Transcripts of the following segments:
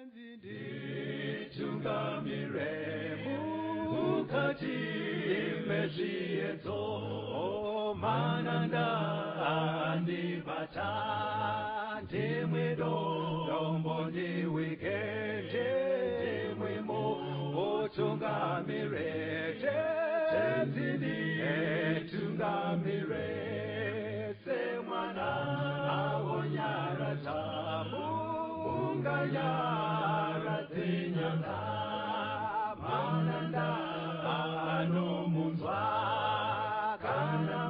Nditungamire mukati mezviedzo, mananda andibata, ndimwe dombo ndiwike, ndimwe mutungamire, Tenzi nditungamire, semwana awonyaradza munganyaradze nyanza, mananda anomunzwa kana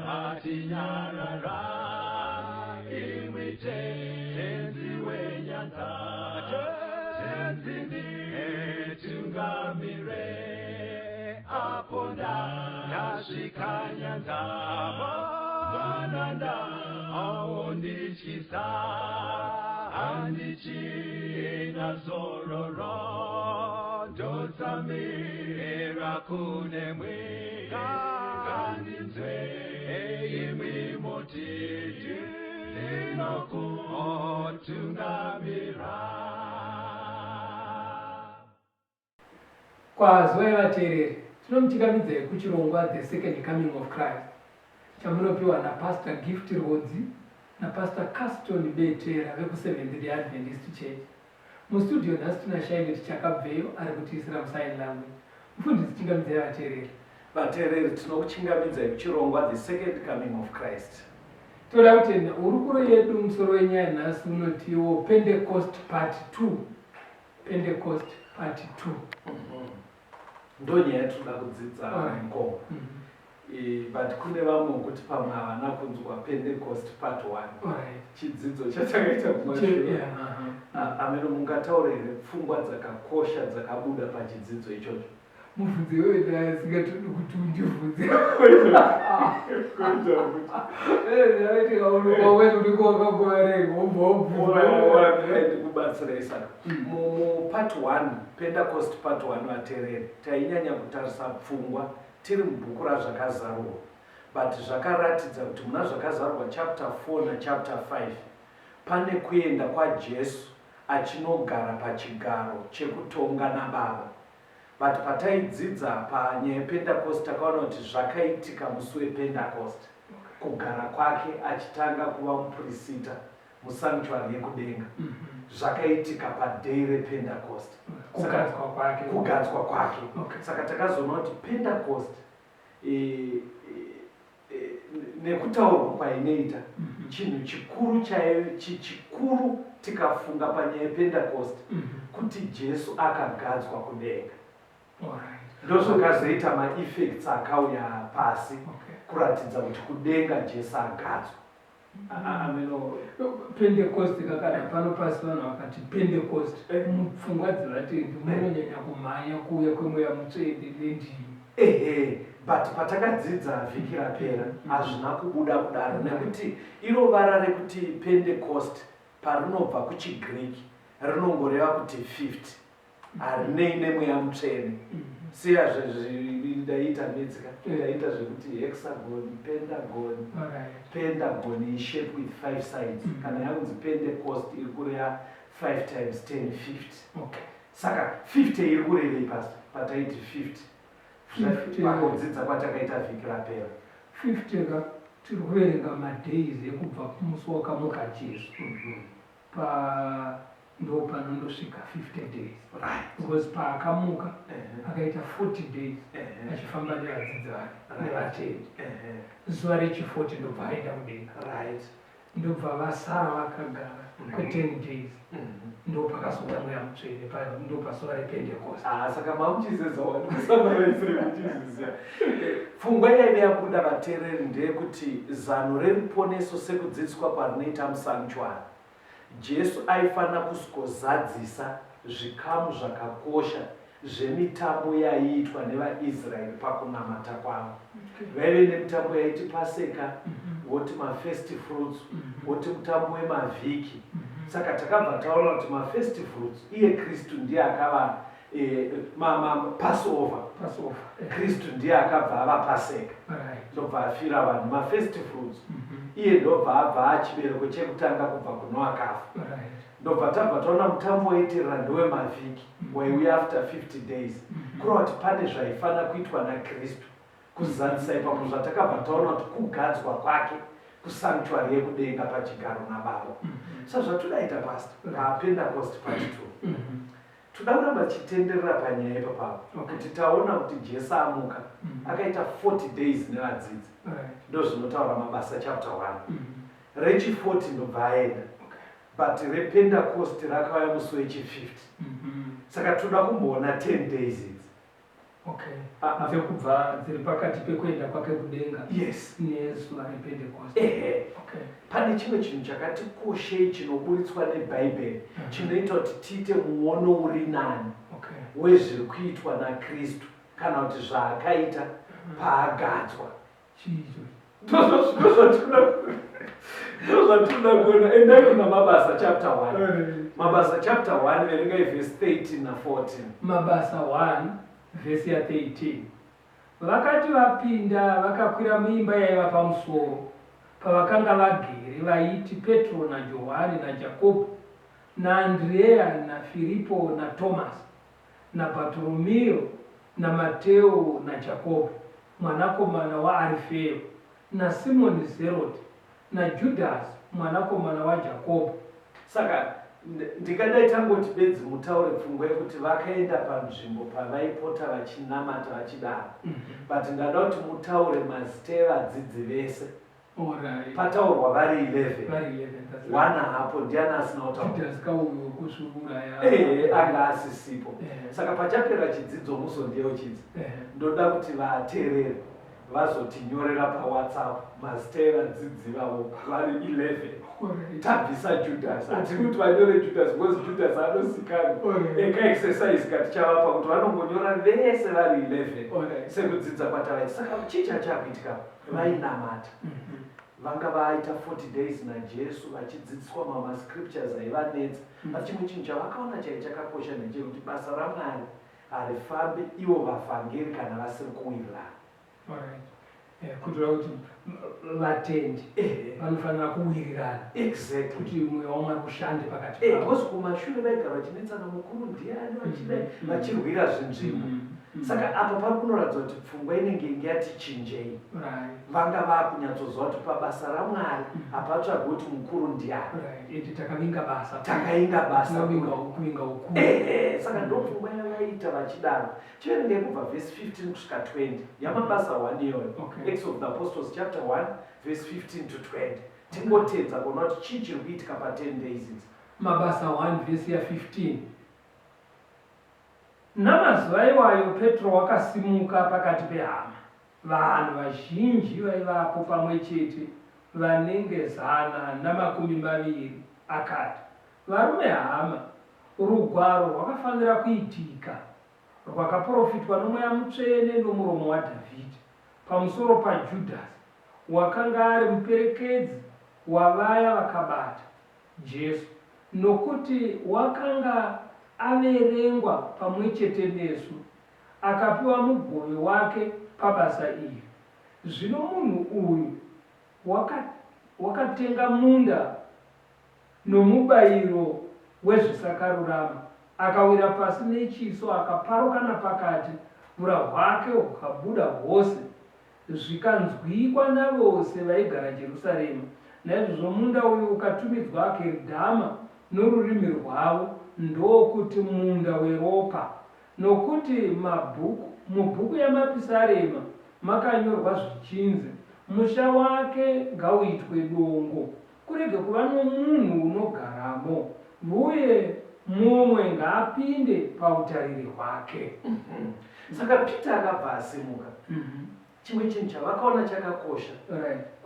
matinyarara, imwi Tenzi wenyanza, Tenzi nditungamire, apo ndasvika nyanza, mananda aondityisa, handichina zororo, ndotsamira kunemwi, ngandinzwe imwi moti ndinokutungamira. Kwaziwai vateereri, tinomuchingamidzai kuchirongwa The Second Coming of Christ chamunopiwa naPastor Gift Rwodzi naPastor Caston Betera vekuSeventh Day Adventist Church. Mustudio nhasi tina Shylet Chakabveyo ari kutiisira musign language. Mufundisi chingamidzai vateereri. Vateereri, tinokuchingamidzai kuchirongwa The Second Coming of Christ. Toda kutenda hurukuro yedu, musoro wenyaya nhasi unotiwo Pentecost Part 2. Pentecost Part 2. Ndo nyaya tinoda kudzidza mukoma. But kune vamwe wekuti pamwe havana kunzwa Pentecost Part 1. Chidzidzo chatakaita kumashure. Ameno mungataura here pfungwa dzakakosha dzakabuda pachidzidzo ichocho? Mubvunzo iwewe ndasingatodi kuti undibvunze. Ndikubatsirei saka mupart 1, Pentecost Part 1, vateereri, tainyanya kutarisa pfungwa tiri mubhuku raZvakazarurwa, but zvakaratidza kuti muna Zvakazarurwa chapter 4 nachapter 5 pane kuenda kwaJesu achinogara pachigaro chekutonga naBaba. But pataidzidza panyaya yePentecost takaona kuti zvakaitika musi wePentecost, kugara kwake achitanga kuva mupurisita musanctuary yekudenga, zvakaitika paday rePentecost. Kugadzwa kwake. Kugadzwa kwake. Saka takazoona kuti Pentecost nekutaurwa kwainoita, chinhu chikuru chikuru tikafunga panyaya yePentecost kuti Jesu akagadzwa kudenga. Ndozvakazoita maeffects akauya pasi kuratidza kuti kudenga Jesu agadzwa. Ameno. Pentecost kakana pano pasi vanhu vakati Pentecost, mupfungwa dzevatendi munonyanya kumhanya kuuya kwemweya mutsvene nendimi. Ehe, but patakadzidza vhiki rapera hazvina kubuda kudaro, nekuti iro vara rekuti Pentecost parinobva kuchiGreek rinongoreva kuti 50, harinei nemweya mutsvene. Siya ndaita metsika, ndaita zvekuti hexagon, pentagon. Pentagon ishape with 5 sides. Kana yakunzi Pentecost iri kureva 5 times 10, 50. Saka 50 iri kurevei, Pastor, pataiti 50? 50. Pakudzidza kwatakaita vhiki rapera. 50 ka tiri kuverenga madays ekubva kumusi wakamuka Jesu, pa ndo panondosvika 50 days, because paakamuka akaita 40 days achifamba nevadzidzi vake nevatendi. Zuva rechi40 ndobva aenda kudenga, ndobva vasara vakagara kwe10 days, ndo pakazouya mweya mutsvene, ndo pazuva rePentecost. Ah, saka mamuchizeza ndikusamaraisire muchiziziya. Pfungwa yaive yabuda, vateereri, ndeyekuti zano reruponeso sekudzidziswa kwarinoita musanctuary, Jesu aifanira kusvikozadzisa zvikamu zvakakosha zvemitambo yaiitwa nevaIsraeri pakunamata kwavo. Vaive nemitambo yaiti Paseka, woti mafirst fruits, woti mutambo wemavhiki. Saka takabva taona kuti mafirst fruits, iye Kristu ndiye akava Passover. Passover. Kristu ndiye akabva ava Paseka, ndobva afira vanhu, mafirst fruits. Iye ndobva abva achibereko chekutanga kubva kuno akafa. Ndobva tabva taona mutambo waiterera ndowemavhiki waiuya after 50 days. Kureva kuti pane zvaifanira kuitwa naKristu kuzadzisa ipapo zvatakabva taona kuti kugadzwa kwake kusanctuary yekudenga pachigaro naBaba. Sa zvatodaita pastor paPentecost part 2. Toda kuramba tichitenderera panyaya ipapapo kuti taona kuti Jesu amuka akaita 40 days nevadzidzi. Ndozvinotaura Mabasa chapter 1. Rechi 40 ndobva aenda. But rePentecost rakauya musi wechi 50. Saka toda kumboona 10 days idzi. Okay. Dzekubva dziri pakati pekuenda kwake kudenga. Yes. Nezuva rePentecost. Ehe. Okay. Pane chimwe chinhu chakati koshei chinoburitswa neBhaibheri chinoita kuti tiite muono uri nani wezviri kuitwa naKristu kana kuti zvaakaita paagadzwa. Chii ichocho? Ndozvatinoda kuona. Endai kuna Mabasa chapter 1. Mabasa chapter 1 verengai verse 13 na 14. Mabasa 1 verse ya 13. Vakati vapinda, vakakwira muimba yaiva pamusoro, pavakanga vagere, vaiti Petro naJohani naJakobho naAndrea naFiripo naTomasi naBhatoromeo naMateo naJakobho mwanakomana waArifeo naSimoni Zeroti naJudhasi mwanakomana waJakobho. Saka ndingadai tangoti bedzi mutaure pfungwa yekuti vakaenda panzvimbo pavaipota vachinamata vachidaro. But ndada kuti mutaure mazita evadzidzi vese. Alright. Pataurwa vari 11. Vari 11, that's right. One hapo ndiani asina kutaura? Judas kauyo wekuzviuraya. Ehe, anga asisipo. Ehe. Saka pachapera chidzidzo muzondiyeuchidza. Ehe. Ndoda kuti vateerere vazotinyorera paWhatsApp mazita evadzidzi vavo vari 11. Alright. Tabvisa Judas. Hatiri kuti vanyore Judas because Judas anozikanwa. Alright. Eka exercise katichavapa kuti vanongonyora vese vari 11. Alright. Sekudzidza kwatavaita. Saka chii chachakuitika? Vainamata. Vanga vaita 40 days naJesu vachidzidziswa mamwe mascriptures aivanetsa. Asi chimwe chinhu chavakaona chaive chakakosha ndechekuti basa raMwari harifambi ivo vavhangeri kana vasiri kuwirirana. Alright. Kutora kuti vatendi vanofanira kuwirirana. Exactly. Kuti mweya waMwari ushande pakati pavo. Because kumashure vaigara vachinetsana mukuru ndiani vachidai vachirwira zvinzvimbo. Saka apa pari kunoratidza kuti pfungwa inenge inge yati chinjei. Vanga vakunyatsoziva kuti pabasa raMwari hapatsvagwi kuti mukuru ndiani. Ende takavinga basa. Takainga basa. Tinovinga ukuru. Saka ndopfungwa yavaita vachidaro. Chiverengei kubva verse 15 kusvika 20 yaMabasa 1 iyoyo. Acts of the Apostles chapter 1 verse 15 to 20. Tingotedza kuona kuti chii chiri kuitika pa 10 days idzi. Mabasa 1 verse ya 15. Namazuva iwayo Petro wakasimuka pakati pehama, vanhu vazhinji vaivapo pamwe chete vanenge 120, akati, Varume hama, rugwaro rwakafanira kuitika, rwakaprofitwa noMweya Mutsvene nomuromo waDhavhidhi, pamusoro paJudhasi, wakanga ari muperekedzi wavaya vakabata Jesu, nokuti wakanga averengwa pamwechete nesu, akapiwa mugove wake pabasa iri. Zvino munhu uyu wakatenga munda nomubayiro wezvisakarurama, akawira pasi nechiso, akaparuka napakati, ura hwake hukabuda hwose, zvikanzwikwa navose vaigara Jerusarema. Naizvozvo munda uyu ukatumidzwa Akeridhama norurimi rwavo, ndokuti Munda weRopa. Nokuti mabhuku, mubhuku yaMapisarema makanyorwa zvichinzi, Musha wake ngauitwe dongo, kurege kuva nomunhu unogaramo, vuye mumwe ngaapinde pautariri hwake. Saka Peter akabva asimuka. Chimwe chinhu chavakaona chakakosha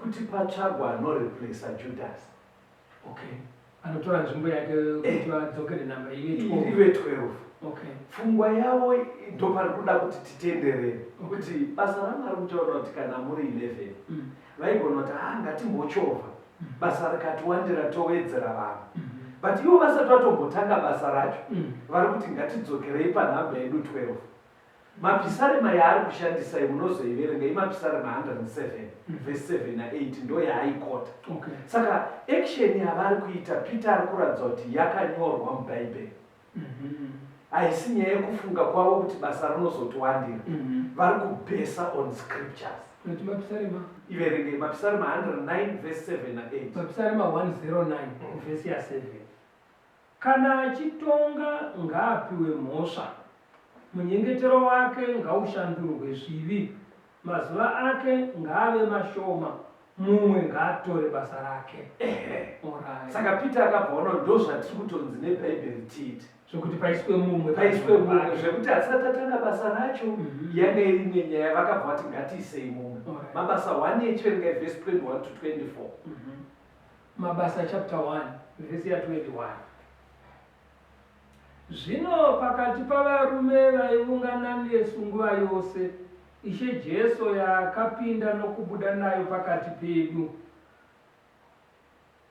kuti patsvagwa anoreplacer Judas. Okay. Anotora nzvimbo yake kuti vadzokere namba ive 12. Ive 12. Okay. Pfungwa yavo ndopari kuda kuti titenderere kuti basa raMwari muchaona kuti kana muri 11 vaigona kuti ngatimbochovha basa rikatiwandira towedzera vanhu. But ivo vasati vatombotanga basa racho vari kuti ngatidzokerei panhamba yedu 12. Mapisarema yaari kushandisa iyi munozoiverenga imapisarema 107 verse 7 na8 ndo yaaikota. Saka action yavari kuita Peter ari kuratidza kuti yakanyorwa muBhaibheri. Haisi nyaya yekufunga kwavo kuti basa rinozotiwandira. Vari kubhesa on scriptures. Kuti mapisarema? Iverengei mapisarema 109 verse 7 na8. Mapisarema 109 verse ya 7. Kana achitonga ngaapiwe mhosva, munyengetero wake ngaushandurwe zvivi, mazuva ake ngaave mashoma, mumwe ngaatore basa rake. Ehe. Alright. Saka Peter akabva aona kuti ndozvatiri kutonzi neBhaibheri tiite. Zvekuti paiswe mumwe Paiswe panzvimbo mumwe pake. zvekuti hatisati tatanga basa racho yanga iri imwe nyaya vakabva vati ngatiisei mumwe. Alright. Mabasa 1 echiverengai verse 21 to 24. Mabasa chapter 1 vhesi ya 21. Zvino pakati pavarume vaivungana nesu nguva yose, Ishe Jesu yaakapinda nokubuda nayo pakati pedu,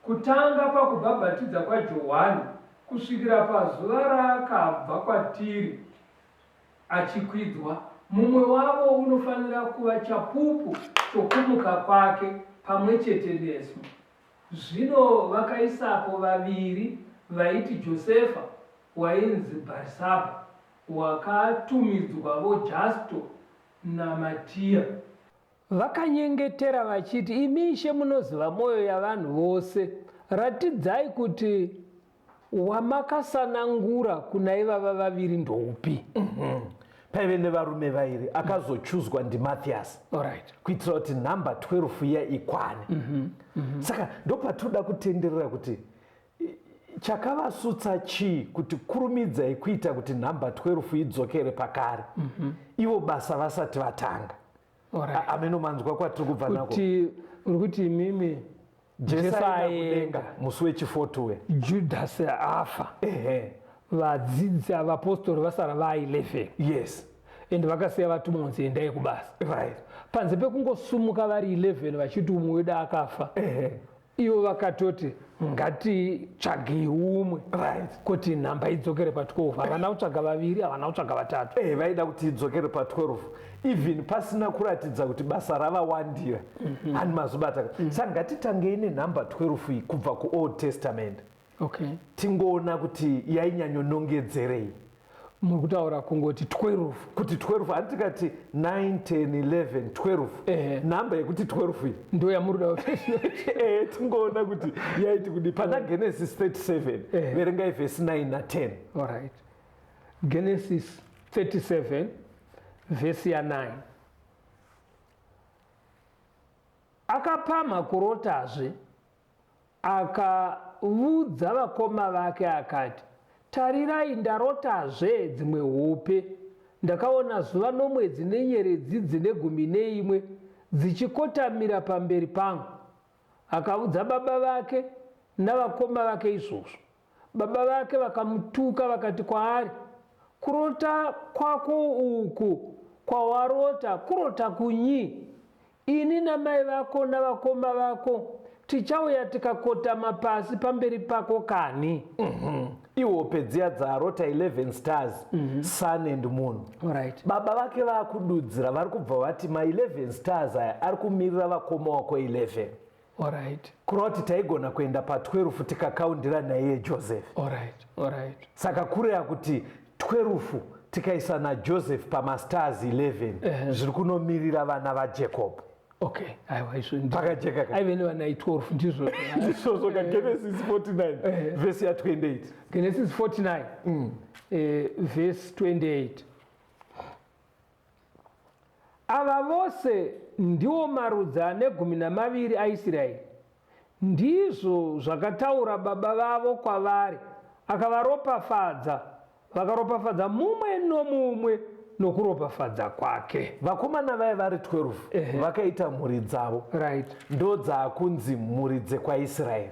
kutanga pakubhabhatidza kwaJohani kusvikira pazuva raakabva kwatiri achikwidzwa, mumwe wavo unofanira kuva chapupu chokumuka kwake pamwe chete nesu. Zvino vakaisapo vaviri vaiti Josefa wainzi Bharisabha, wakatumidzwavo Justo, naMatia. Vakanyengetera vachiti, Imi Ishe munoziva mwoyo yavanhu vose, ratidzai kuti wamakasanangura kuna ivava vaviri ndoupi. Paive nevarume vairi akazochuzwa ndiMathias. Alright. Kuitira kuti nhamba 12 iya ikwane. Saka ndopatinoda kutenderera kuti chakavasutsa chii kuti kurumidzai kuita kuti nhamba 12 idzokere pakare. Ivo basa vasati vatanga. Alright. Ameno manzwa kwatiri kubva nako. Kuti uri kuti imimi Jesu Jesu aenda aenda. kudenga musi wechifotuwe. Judhasi afa. Ehe. Vadzidzi avapostori vasara va 11. Yes. And vakasiya vatumwa kunzi endai kubasa. Right. Panze pekungosumuka vari 11 vachiti umwe wedu akafa. Ehe. Ivo vakatoti ngatitsvagei umwe. Right. Kuti nhamba idzokere pa 12. Havana kutsvaga vaviri, havana kutsvaga vatatu. Vaida kuti idzokere pa 12. Even pasina kuratidza kuti basa ravawandira. Hani mazobata. Saka ngatitangei nenhamba 12 iyi kubva kuOld Testament. Okay. Tingoona kuti yainyanyonongedzerei. Muri kutaura kungoti 12. Kuti 12, hanti tikati 9, 10, 11, 12. Nhamba yekuti 12 iyi. Ndo yamuri kuda kuti. Tingoona kuti yaiti kudi. Pana Genesis 37, verengai verse 9 na 10. All right. Genesis 37, verse ya 9. Akapamha kurotazve, akavudza vakoma vake akati, Tarirai, ndarotazve dzimwe hope. Ndakaona zuva nomwedzi nenyeredzi dzine gumi neimwe dzichikotamira pamberi pangu. Akavudza baba vake navakoma vake izvozvo. Baba vake vakamutuka vakati kwaari, Kurota kwako uku kwawarota kurota kunyi? Ini namai vako navakoma vako tichauya tikakotama pasi pamberi pako kani? Ihope dziya dzaarota 11 stars, sun and moon. Alright. Baba vake vakududzira vari kubva vati ma 11 stars aya ari kumirira vakoma wako 11. Alright. Kureva kuti taigona kuenda pa 12 tikakaundira naiye Joseph. Alright, alright. Saka kureva kuti 12 tikaisa naJoseph pama stars 11 zviri kunomirira vana vaJacob. Okay, aiwa izvo ndi- Pakajeka ka. Aive nevana 12 ndizvo. Ndizvozvo ka Genesis 49 verse ya 28. Genesis 49 verse 28. Ava vose ndiwo marudzi ane gumi namaviri aIsraeri. Ndizvo zvakataura baba vavo kwavari, akavaropafadza, vakaropafadza mumwe nomumwe nokuropafadza kwake. Vakomana vaya vari 12 vakaita mhuri dzavo. Right. Ndo dzaakunzi mhuri dzekwaIsraeri.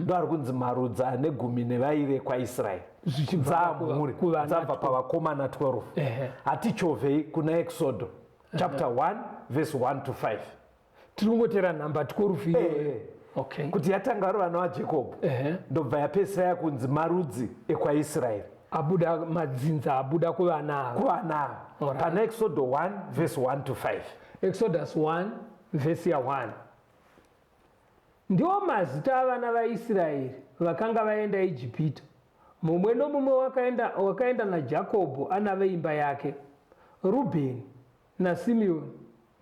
Ndo ari kunzi marudzi ane gumi nevairi ekwaIsraeri. Zvichibva Dzaamhuri, kuvana dzabva pavakomana 12. Hatichovhei kuna Exodo chapter 1 verse 1 to 5. Tiri kungotera nhamba 12 iyoyo. Okay. Kuti yatanga vari vana vaJacob. Ndobva yapedzisira yakunzi marudzi ekwaIsraeri. Abuda madzinza abuda kuvana ava. Kuvana ava. Alright. Pana Exodo 1 verse 1 to 5. Exodus 1 vhesi ya 1. Ndiwo mazita avana vaIsraeri vakanga vaenda Ijipita, mumwe nomumwe wakaenda, wakaenda naJakobho ana veimba yake, Rubheni naSimeoni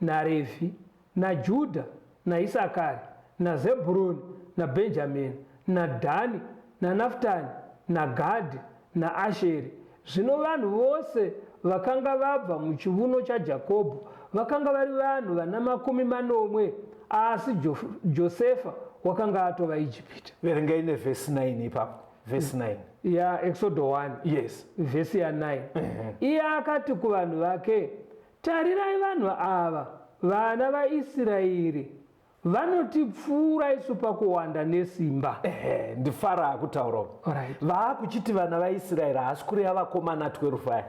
naRevhi naJudha naIsakari naZebhuruni naBhenjamini naDhani naNaftani naGadhi naAsheri. Zvino vanhu vose vakanga vabva muchivuno chaJakobho vakanga vari vanhu vana 70, asi Josefa wakanga atova Ijipita. Verengai nevhesi 9 ipapo. Vhesi 9. Ya Exodo 1. Yes. Vhesi ya 9. Iye akati kuvanhu vake, Tarirai vanhu ava, vana vaIsraeri, vanotipfuura isu pakuwanda nesimba. Ehe, ndifara akutaura uku. Alright. Vaakuchiti vana vaIsraeri haasi kureva vakomana 12 aya.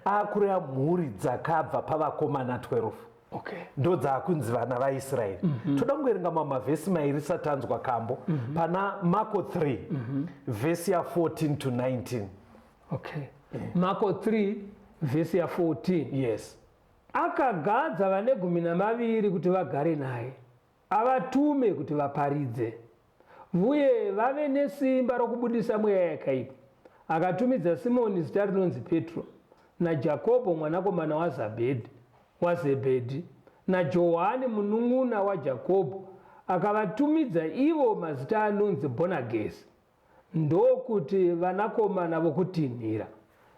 Aakureva mhuri dzakabva pavakomana 12. Okay. Ndo dzaakunzi vana vaIsraeri. Toda kungoerenga mamwe mavhesi mairi satanzwa kambo. Pana Marko 3 vhesi ya 14 to 19. Okay. Marko 3 vhesi ya 14. Yes. Akagadza vane 12 kuti vagare naye, avatume kuti vaparidze, vuye vave nesimba rokubudisa mweya yakaipa. Akatumidza Simoni zita rinonzi Petro, naJakobho mwanakomana waZabhedhi, waZebhedhi, naJohani munun'una waJakobho, akavatumidza ivo mazita anonzi Bonagesi, ndokuti vanakomana vokutinhira,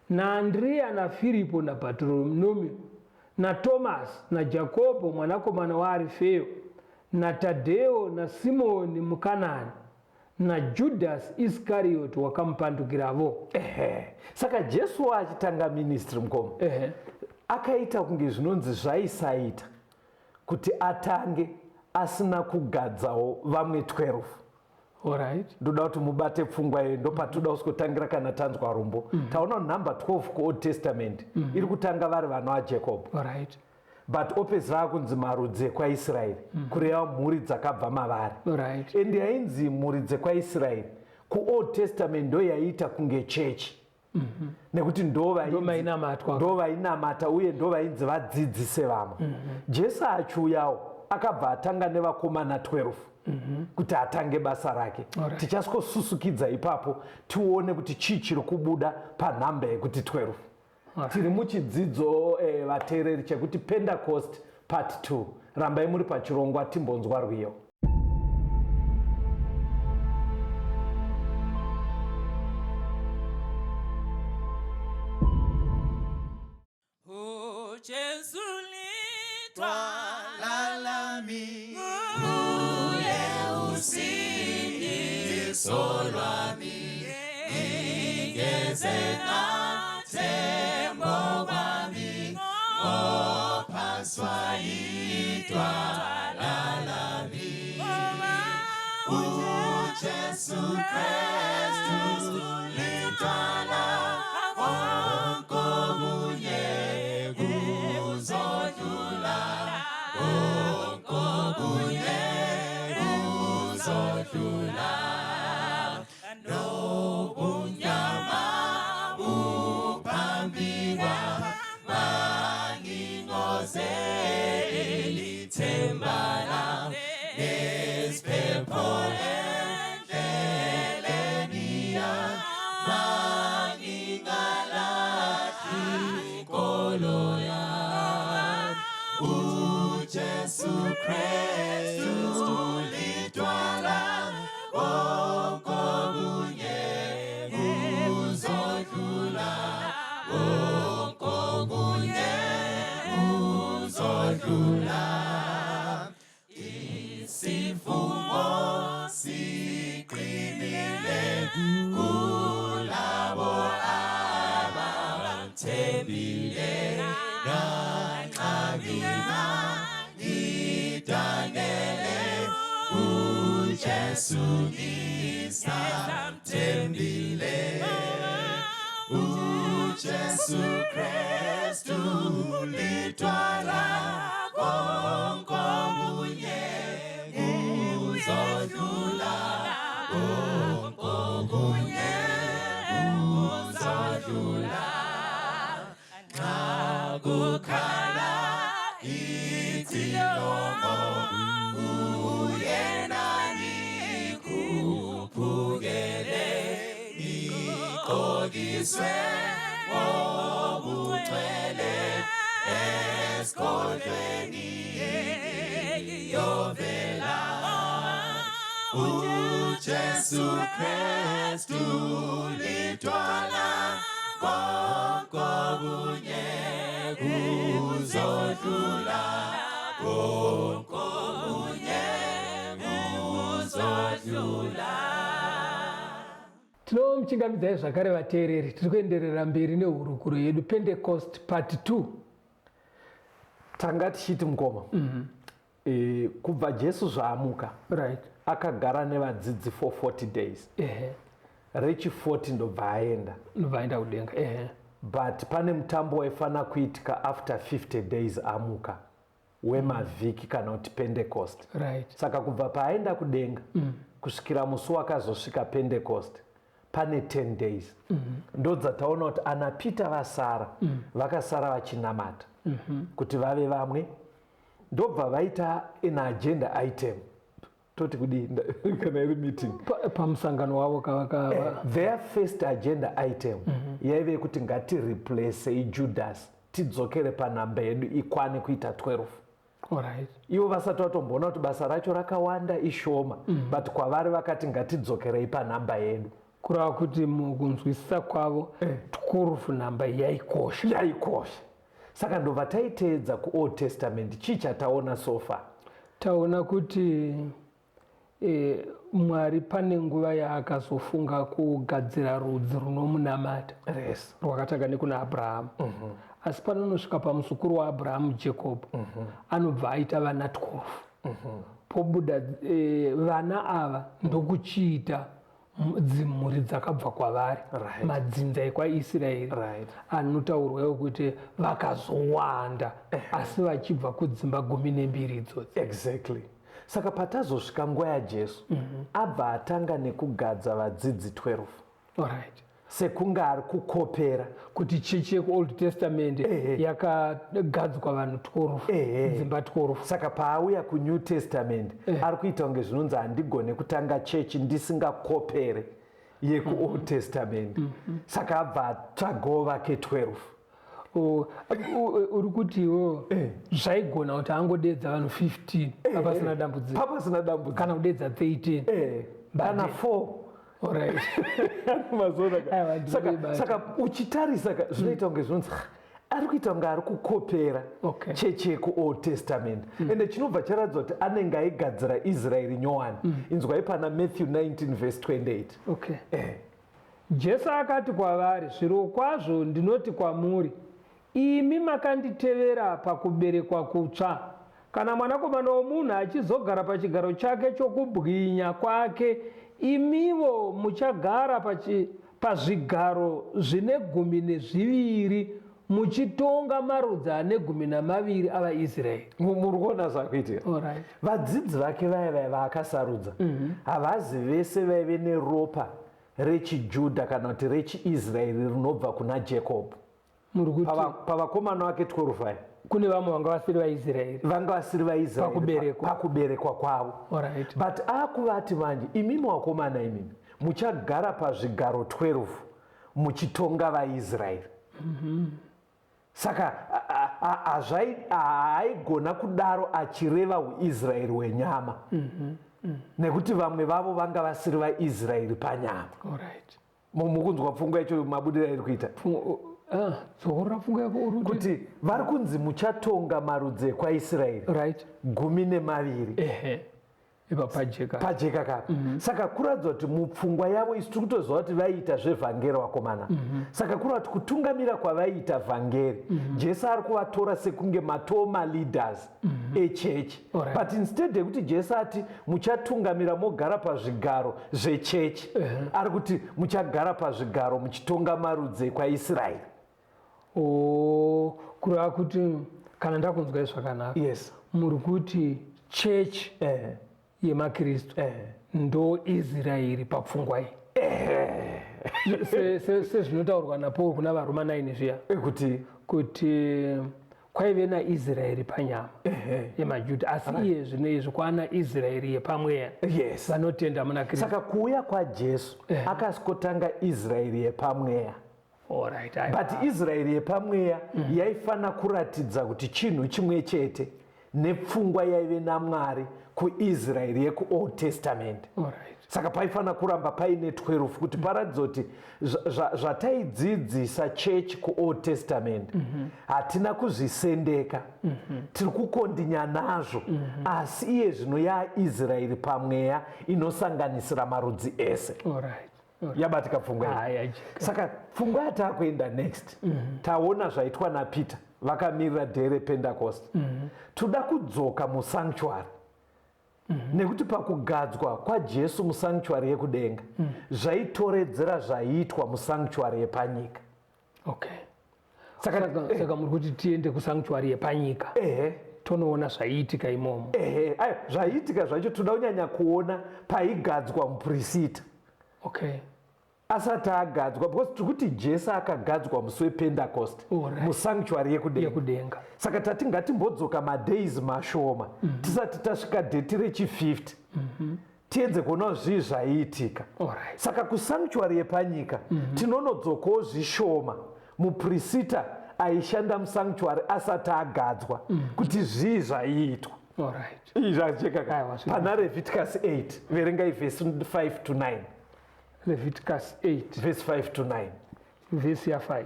naAndriya naFiripo naBhatoromeo naTomasi naJakobho mwanakomana waArifeo naTadheo naSimoni muKanani naJudhasi Iskarioti wakamupandukiravo. Ehe. Saka Jesu achitanga ministry mukoma. Ehe. Akaita kunge zvinonzi zvaisaita kuti atange asina kugadzawo vamwe 12. Alright. Ndoda kuti mubate pfungwa iyo ndopatoda kutangira kana tanzwa rumbo. Taona number 12 kuOld Testament iri kutanga vari vana vaJacob. Alright. But opedzisira akunzi marudzi ekwaIsraeri, kureva mhuri dzakabva mavari. Alright. And yainzi mhuri dzekwaIsraeri kuOld Testament ndo yaiita kunge chechi. Nekuti ndo Ndo mainamatwa. ndo vainamata uye ndo vainzi vadzidzise vamwe. Jesu achiuyawo akabva atanga nevakomana 12 kuti atange basa rake. Alright. Tichaskosusukidza ipapo tione kuti chii chiri kubuda panhamba yekuti 12. Alright. Tiri muchidzidzo vateereri chekuti Pentecost part 2. Rambai muri pachirongwa timbonzwa rwiyo. O Jesu litwala lami, uye usindiso lwami, ngigeze ngathembo kwami, ngophaswa idwala lami. UJesu Kristu lidwala, konke okunye kuzodlula, konke okunye kuzodlula. Nobumnyama buphambi kwami, ithemba lami, nesiphepho endleleni yami, mangingalahli inkolo yami. UJesu Kristu lidwala, konke okunye kuzodlula, konke okunye kuzodlula. Isifungo siqinile kulabo abamthembile, nanxa mina ngidanele, uJesu ngisamthembile. UJesu Kristu lidwala, konke okunye kuzodlula, konke okunye kuzodlula. Kukhala icilongo uyena nikhuphukele nigqokiswe ngobucwele esigodlweni yovela uJesu Kristu lidwala konke okunye kuzodlula konke okunye kuzodlula. Tinomuchingamidzai zvakare vateereri, tiri kuenderera mberi nehurukuro yedu Pentecost part 2. Tanga tichiti mukoma e, kubva Jesu zvaamuka akagara nevadzidzi for 40 days. Rechi 40 ndobva aenda. Ndobva aenda kudenga. Ehe. But pane mutambo waifanira kuitika after 50 days amuka wemavhiki kana kuti Pentecost. Saka kubva paaenda kudenga kusvikira musi wakazosvika Pentecost pane 10 days. Ndodzataona kuti ana Peter vasara vakasara vachinamata kuti vave vamwe, ndobva vaita an agenda item, toti kudii kana iri meeting? Pamusangano wavo kavakava Their first agenda item yaive yekuti ngatireplacei Judas, tidzokere panhamba yedu ikwane kuita 12. Ivo vasati vatomboona kuti basa racho rakawanda ishoma, but kwavari vakati ngatidzokerei panhamba yedu. Kureva kuti mukunzwisisa kwavo 12 nhamba yaikosha. Yaikosha. Saka ndobva taiteedza kuOld Testament. Chii chataona so far? Taona kuti Mwari pane nguva yaakazofunga kugadzira rudzi runomunamata rwakatanga nekuna Abrahamu. Asi panonosvika pamusukuru waAbrahamu Jacob, anobva aita vana 12. Pobuda vana ava ndokuchiita dzimhuri dzakabva kwavari, madzinza ekwaIsraeri anotaurwawo kuti vakazowanda, asi vachibva kudzimba 12 idzodzi. Exactly. Saka patazosvika nguva yaJesu, abva atanga nekugadza vadzidzi 12. Sekunge ari kukopera kuti chechi yekuOld Testament yakagadzwa vanhu 12, dzimba 12. Saka paauya kuNew Testament, ari kuita kunge zvinonzi handigone kutanga chechi ndisingakopere yekuOld Testament. Saka abva atsvagawo vake 12. Uri kuti iwo zvaigona kuti angodedza vanhu 15 papasina dambudziko? Papasina dambudziko. Kana kudedza 13. Kana 4. Mazona ka. Aiwa, ndiri kuibata. Saka uchitarisa ka, zvinoita kunge zvinonzi ari kuita kunge ari kukopera chechi yekuOld Testament. Ende chinobva charatidza kuti anenge aigadzira Israeri nyowani. Inzwai pana Matthew 19 verse 28. Jesu akati kwavari, Zvirokwazvo ndinoti kwamuri, imi makanditevera pakuberekwa kutsva, kana Mwanakomana womunhu achizogara pachigaro chake chokubwinya kwake, imivo muchagara pazvigaro zvine 12, muchitonga marudzi ane 12 avaIsraeri. Muri kuona zvakuitika? Vadzidzi vake vaya vaya vaakasarudza havazi vese vaive neropa rechiJudha kana kuti rechiIsraeri rinobva kuna Jacob. Muri kuti Pavakomana vake 12 aya, kune vamwe vanga vasiri vaIsraeri vanga vasiri vaIsraeri pakuberekwa. Pakuberekwa kwavo. But akuvati manje, imimi vakomana, imimi muchagara pazvigaro 12 muchitonga vaIsraeri. Saka haaigona kudaro achireva uIsraeri hwenyama, nekuti vamwe vavo vanga vasiri vaIsraeri panyama. Mukunzwa pfungwa yacho mabudiro airi kuita? Dzokorora pfungwa yako, uri kuti? Kuti vari kunzi muchatonga marudzi ekwaIsraeri 12. Ehe, ipa pajeka. Pajeka kapa. Saka kuratidza kuti mupfungwa yavo, isu tiri kutoziva kuti vaiita zvevhangeri vakomana. Saka kureva kuti kutungamira kwavaiita vhangeri, Jesu ari kuvatora sekunge matoo maleaders echechi. But instead yekuti Jesu ati muchatungamira mogara pazvigaro zvechechi, ari kuti muchagara pazvigaro muchitonga marudzi ekwaIsraeri. Oh, kureva kuti kana ndakunzwai zvakanaka, muri kuti chechi yemaKristu ndo Israeri papfungwa iyi. Sezvinotaurwa naPaul kuna vaRoma 9 zviya, kuti kuti kwaive naIsraeri panyama yemaJudha, asi iye zvino izvi kwana Israeri yepamweya, vanotenda muna Kristu. Saka kuuya kwaJesu akasikotanga Israeri yepamweya. Alright. But Israeri yepamweya yaifana kuratidza kuti chinhu chimwe chete nepfungwa yaive naMwari kuIsraeri yekuOld Testament. Saka paifanira kuramba paine 12 kuti paratidza kuti zvataidzidzisa chechi kuOld Testament hatina kuzvisendeka, tiri kukondinya nazvo, asi iye zvino yaIsraeri pamweya inosanganisira marudzi ese. Yabatika pfungwa iyi? Ah, yajeka. Saka pfungwa yataakuenda next, taona zvaitwa naPeter vakamirira day rePentecost. Toda kudzoka musanctuary, nekuti pakugadzwa kwaJesu musanctuary yekudenga zvaitoredzera zvaiitwa musanctuary yepanyika. Saka Saka muri kuti tiende kusanctuary yepanyika, tonoona zvaiitika imomo? Ehe, ayo zvaiitika zvacho toda kunyanya kuona paigadzwa mupurisita asati agadzwa, because tiri kuti Jesu akagadzwa musi wePentecost musanctuary yekudenga. Yekudenga. Saka tati ngatimbodzoka madays mashoma tisati tasvika date rechi50, tiedze kuonawo zvii zvaiitika. Saka kusanctuary yepanyika tinonodzokawo zvishoma mupurisita aishanda musanctuary asati agadzwa, kuti zvii zvaiitwa. Ii zvajeka ka? Aiwa, Pana Leviticus 8, verengai vhesi 5 to 9. Leviticus 8. Vhesi 5 to 9. Vhesi ya5.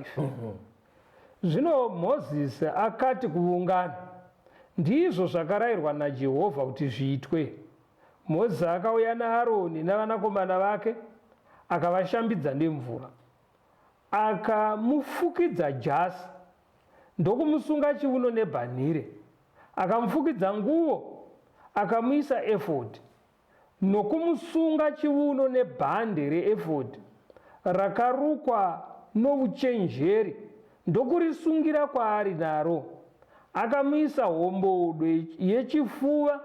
Zvino Mozisi akati kuungano, "Ndizvo zvakarayirwa naJehovha kuti zviitwe." Mozisi akauya naAroni navanakomana vake, akavashambidza nemvura. Akamufukidza jasi, ndokumusunga chiuno nebhanhire, akamufukidza nguo, akamuisa efodhi, nokumusunga chiuno nebhande reefodhi rakarukwa novuchenjeri, ndokurisungira kwaari naro. Akamuisa hombodo yechifuva,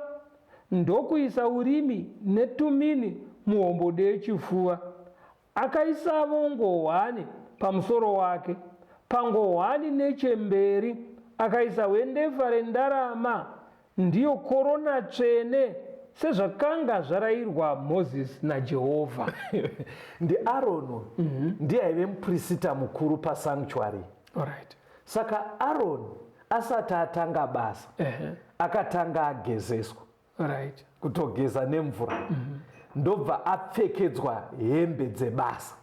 ndokuisa Urimi neTumini muhombodo yechifuva. Akaisavo ngohwani pamusoro wake, pangohwani nechemberi akaisa hwendefa rendarama, ndiyo korona tsvene, sezvakanga zvarayirwa Mozisi naJehovha. NdiAroni, ndiye aive mupurisita mukuru pasanctuary. Saka Aroni asati atanga basa, akatanga agezeswa, kutogeza nemvura, ndobva apfekedzwa hembe dzebasa,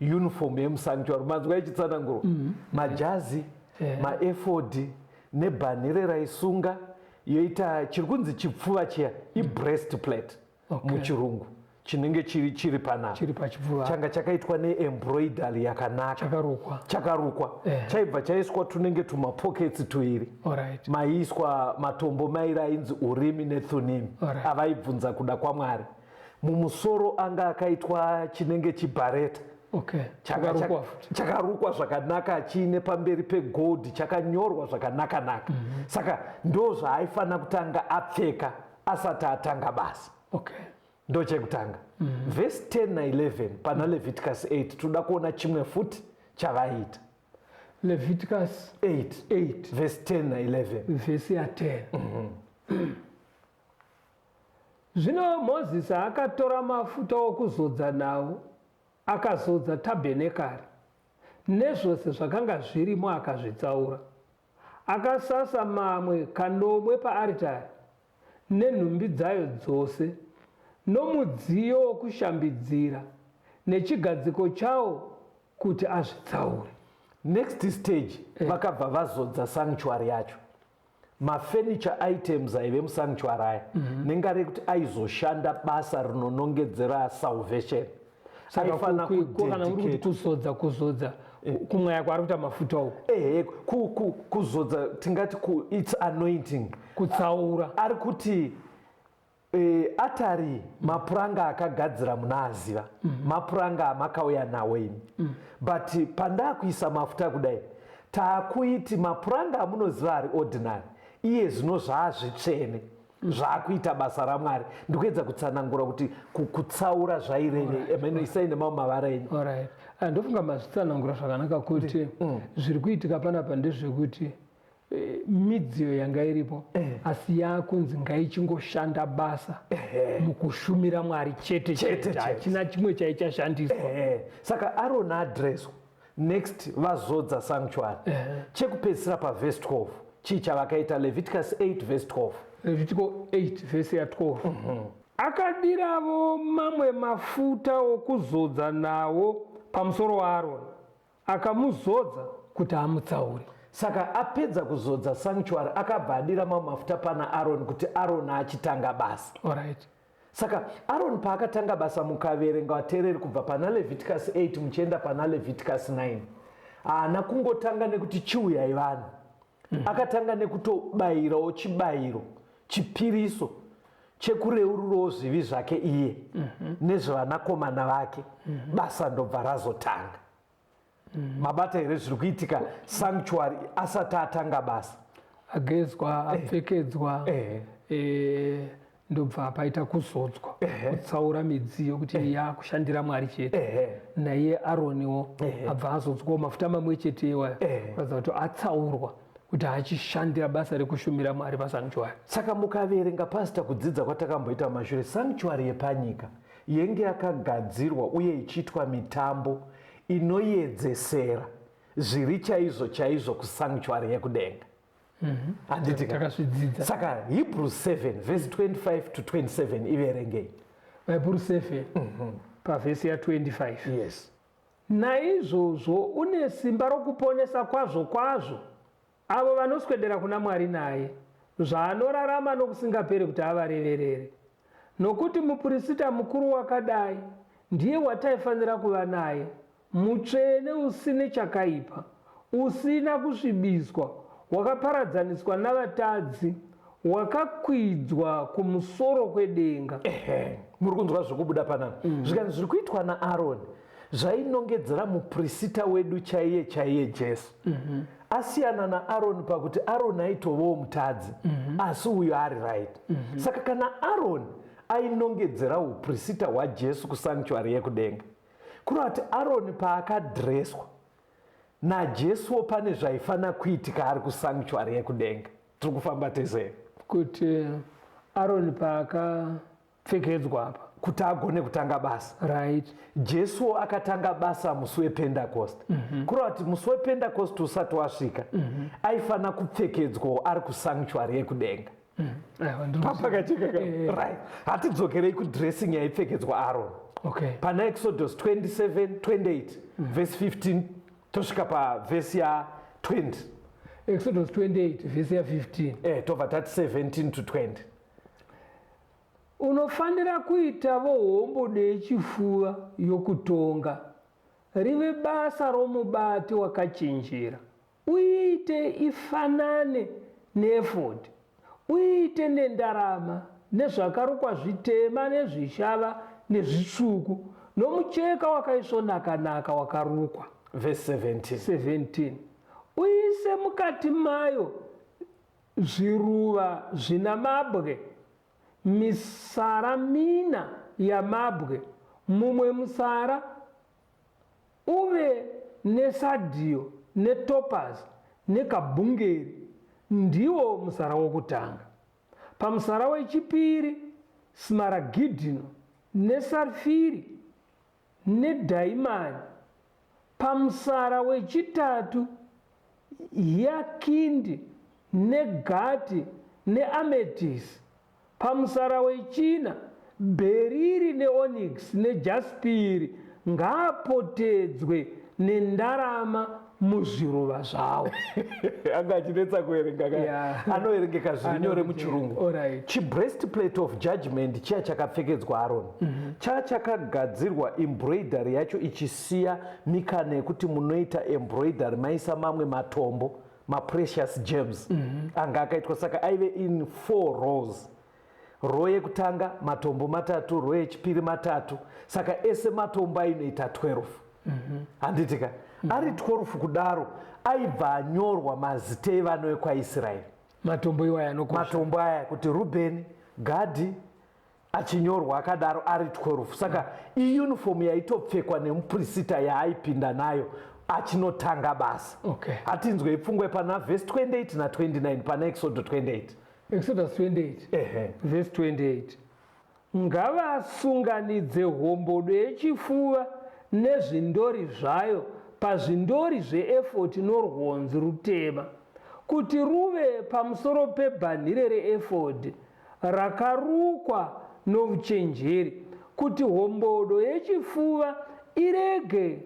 uniform yemusanctuary. Manzwa ichitsanangurwa, majazi, maefodhi nebhanhire raisunga, yoita chiri kunzi chipfuva chiya, ibreast plate muchirungu, chinenge chiri panapa. Chiri pachipfuva. Changa chakaitwa neembroidery yakanaka. Chakarukwa. Chakarukwa. Chaibva chaiswa tunenge tumapockets tuiri, maiiswa matombo mairi ainzi Urimi neThumimi, avaibvunza kuda kwaMwari. Mumusoro anga akaitwa chinenge chibhareta. Chakarukwa futi. Chakarukwa zvakanaka, chiine pamberi pegold, chakanyorwa zvakanaka-naka. Saka ndo zvaaifanira kutanga apfeka asati atanga basa. Ndo chekutanga. Vhesi 10 na11 pana Leviticus 8, toda kuona chimwe futi chavaiita. Leviticus 8. 8. Vhesi 10 na11. Vhesi ya10. Zvino Mozisi akatora mafuta okuzodza nawo, akazodza tabhenekari nezvose zvakanga zvirimo, akazvitsaura. Akasasa mamwe kanomwe paaritari nenhumbi dzayo dzose, nomudziyo wokushambidzira nechigadziko chawo, kuti azvitsaure. Next stage, vakabva vazodza sanctuary yacho, mafurniture items aive musanctuary aya, nenga rekuti aizoshanda basa rinonongedzera salvation. Saka Aifanira kana uri kuti kudedicate. kuzodza kumwaya kwaari kuita mafuta uku? Ehe, kuzodza tingati its anointing. Kutsaura. Ari kuti atari mapuranga akagadzira munaaziva, mapuranga amakauya nawo imi, but pandakuisa mafuta kudai, taakuiti mapuranga amunoziva ari ordinary iye zvino zvaazvitsvene. Zvaakuita basa raMwari. Ndikuedza kutsanangura kuti kutsaura zvairevei. Amen. Isai nemamwe mavara enyu. Alright. Ah, ndofunga mazvitsanangura zvakanaka kuti zviri kuitika panapa ndezvekuti midziyo yanga iripo asi yakunzi ngaichingoshanda basa mukushumira Mwari chete chete, hachina chimwe chaichashandiswa. Saka Aroni adresswa, next vazodza sanctuary. Chekupedzisira pavhesi 12 chii chavakaita? Leviticus 8 vhesi 12. Levitico 8 vhesi ya 12. Akadiravo mamwe mafuta okuzodza nawo pamusoro waAroni, akamuzodza kuti amutsaure. Saka apedza kuzodza sanctuary, akabva adira mamwe mafuta pana Aroni kuti Aroni achitanga basa. Alright. Saka Aroni paakatanga basa, mukaverenga vateereri kubva pana Leviticus 8 muchienda pana Leviticus 9, haana kungotanga nekuti chiuyai vanhu. Akatanga nekutobayirawo chibayiro, chipiriso chekureururawo zvivi zvake iye nezvevanakomana vake. Basa ndobva razotanga. Mabata here zviri kuitika sanctuary asati atanga basa? Agezwa, apfekedzwa, ndobva paita kuzodzwa, kutsaura midziyo kuti yakushandira Mwari chete. Naiye Aroniwo abva azodzwawo mafuta mamwe chete iwayo, kuratidza kuti atsaurwa kuti achishandira basa rekushumira Mwari pasanctuary. Saka mukaverenga, Pastor, kudzidza kwatakamboita mumashure, sanctuary yepanyika yenge yakagadzirwa uye ichiitwa mitambo inoyedzesera zviri chaizvo chaizvo kusanctuary yekudenga. Handiti ka? Takazvidzidza. Saka Hebrews 7 verse 25 to 27, iverengei. Hebrews 7 pavhesi ya25. Yes. Naizvozvo une simba rokuponesa kwazvo kwazvo avo vanoswedera kuna Mwari naye, zvaanorarama nokusingaperi kuti avareverere. Nokuti mupurisita mukuru wakadai ndiye wataifanira kuva naye, mutsvene, usine chakaipa, usina kusvibiswa, wakaparadzaniswa navatadzi, wakakwidzwa kumusoro kwedenga. Ehe, muri kunzwa zviri kubuda panapa? Zvikanzi zviri kuitwa naAroni zvainongedzera mupurisita wedu chaiye chaiye, Jesu. Asiyana naAroni pakuti Aroni aitovawo mutadzi, asi uyo ari right. Saka kana Aroni ainongedzera upurisita hwaJesu kusanctuary yekudenga, kureva kuti Aroni paakadreswa naJesuwo pane zvaifanira kuitika ari kusanctuary yekudenga. Tiri kufamba tese? Kuti Aroni paakapfekedzwa apa kuti agone kutanga basa, Jesuwo akatanga basa musi wePendacost. Kureva kuti musi wePendacost usati wasvika, aifanira kupfekedzwawo ari kusanctuary yekudenga. Aiwa, Papakacheka ka? Right, hatidzokerei kudressing yaipfekedzwa Aaron. Pana Exodus 27 28 verse 15 tosvika pavhesi ya20. Exodus 28 vhesi ya15. Tobva tati 17 to 20. Unofanira kuitavo hombodo yechifuva yokutonga, rive basa romubati wakachenjera. Uiite ifanane neefodhi, uiite nendarama, nezvakarukwa zvitema nezvishava nezvitsvuku, nomucheka wakaisvonaka-naka wakarukwa. Verse 17. 17 Uise mukati mayo zviruva zvina mabwe, misara mina yamabwe, mumwe musara uve nesadhiyo netopazi nekabhungeri, ndiwo musara wokutanga. Pamusara wechipiri smaragidhino nesarfiri nedhaimani. Pamusara wechitatu hiakindi negati neametisi. Pamusara wechina bheriri neonikisi nejaspiri, ngaapotedzwe nendarama muzviruva zvawo. Anga achinetsa kuverenga ka? Yeah. Anoverengeka zviri nyore muchirungu. Chibreastplate of judgment chiya chakapfekedzwa Aroni chaa chakagadzirwa embroidery yacho ichisiya mikana yekuti munoita embroidery maisa mamwe matombo, maprecious gems anga akaitwa. Saka aive in four rows: row yekutanga matombo matatu, row yechipiri matatu. Saka ese matombo ainoita 12, handiti ka? Ari 12 kudaro, aibva anyorwa mazita evana vekwaIsraeri. Matombo iwaya anokosha. Matombo aya kuti Rubheni, Gadhi achinyorwa akadaro ari 12. Saka iuniform yaitopfekwa nemupurisita yaaipinda nayo achinotanga basa. Okay. Hatinzwei pfungwa pana vhesi 28 na29 pana Exodo 28. Exodus 28 Ehe. Vhesi 28. Ngavasunganidze hombodo yechifuva nezvindori zvayo pazvindori zveefoti norwonzi rutema, kuti ruve pamusoro pebhanhire reefodhi rakarukwa novuchenjeri, kuti hombodo yechifuva irege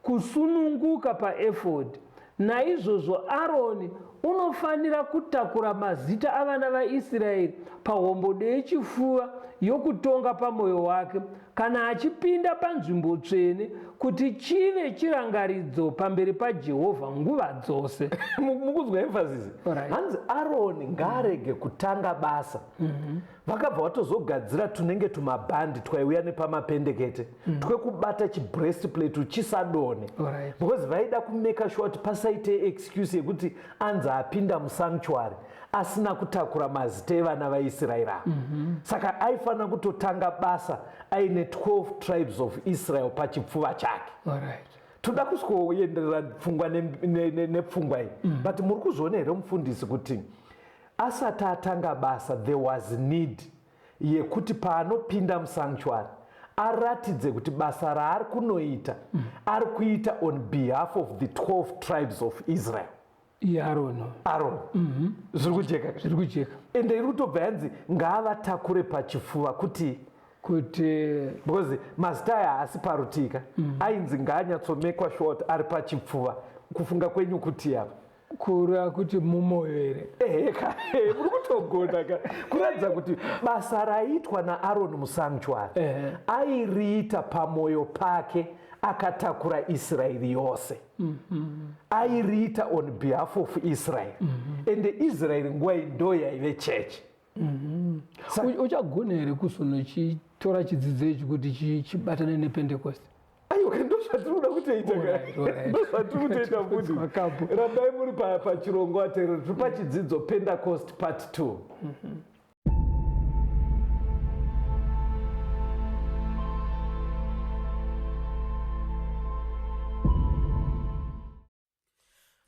kusununguka paefodhi. Naizvozvo Aroni unofanira kutakura mazita avana vaIsraeri pahombodo yechifuva yokutonga pamwoyo wake, kana achipinda panzvimbo tsvene, kuti chive chirangaridzo pamberi paJehovha nguva dzose. Mukunzwa emphasis? Alright. Hanzi Aroni ngaarege kutanga basa. Vakabva vatozogadzira tunenge tumabhandi twaiuya nepamapendekete twekubata chibreastplate chisadonhe. Alright. Because vaida kumeka sure kuti pasaite excuse yekuti anzi apinda musanctuary asina kutakura mazita evana vaIsraeri ava. Saka aifanira kutotanga basa aine 12 tribes of Israel pachipfuva chake. Alright. Toda kusikoenderera pfungwa nepfungwa iyi. But muri kuzviona here mufundisi kuti asati atanga basa there was need yekuti paanopinda musanctuary aratidze kuti basa raari kunoita ari kuita on behalf of the 12 tribes of Israel. Iye Aroni. Aaron. Zviri kujeka. Zviri kujeka. Ende iri kutobva yanzi ngaavatakure pachifuva kuti kuti because mazita aya haasi parutika. Ainzi ngaanyatsomekwa sure kuti ari pachipfuva. Kufunga kwenyu kuti apa kureva kuti mumoyo here? Eheka, muri kutogona ka. Kuratidza kuti basa raiitwa naAroni musanctuary airiita pamoyo pake akatakura Israeri yose. Airiita on behalf of Israel. Ende Israeri nguva iyi ndo yaive chechi. Uchagona here kuzonochitora chidzidzo ichi kuti chibatane nePentecost? Aiwa, ndozvatiri kuda kutoita. Alright, alright. Ndozvatiri kutoita futi. Wakapo. Rambai muri pachirongwa tero tiri pachidzidzo Pentecost part 2.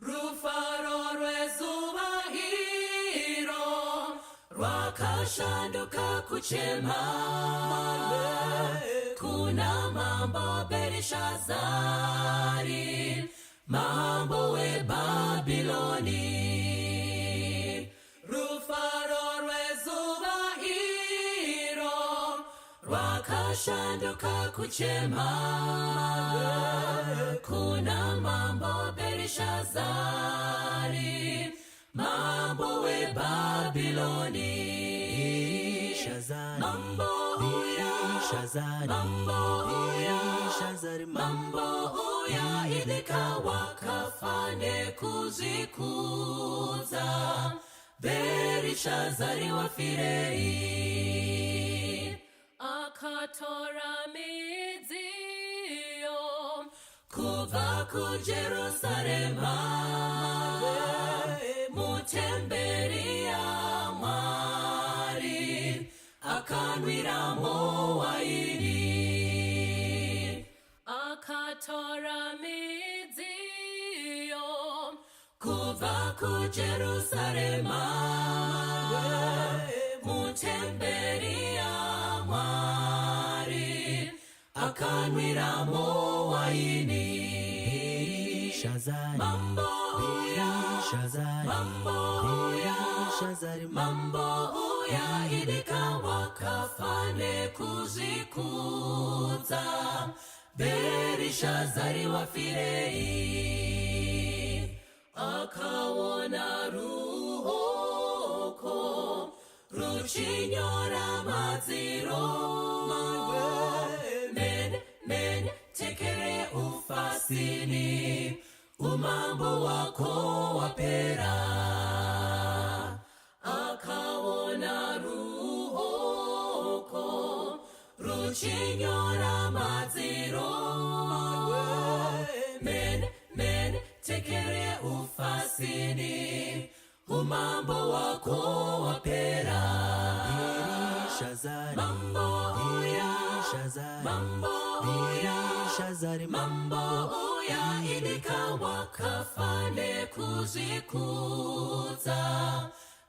Rufaro rwezuva iro rwakashanduka kuchema kuna mambo Berishazari, mambo weBhabhiloni. Rufaro rwezuva iro rwakashanduka kuchema kuna mambo Berishazari, mambo weBhabhiloni. Mambo uya, mambo uya, mambo uya, idika wakafa nekuzvikudza. Berishazari wafirei? Akatora midziyo kubva kuJerusarema mutemberi yaMwari, akanwiramo waini. Akatora midziyo kubva kuJerusarema mutemberi yaMwari, akanwiramo waini. Mambo uya, mambo uya, mambo uya, idika wakafa nekuzvikudza. Berishazari wafirei? Akaona ruoko ruchinyora madziro, mene mene tekere ufasini, umambo wako wapera. Akaona ruoko ruchinyora madziro, mene mene tekere ufasini, umambo wako wapera. nekuzvikudza.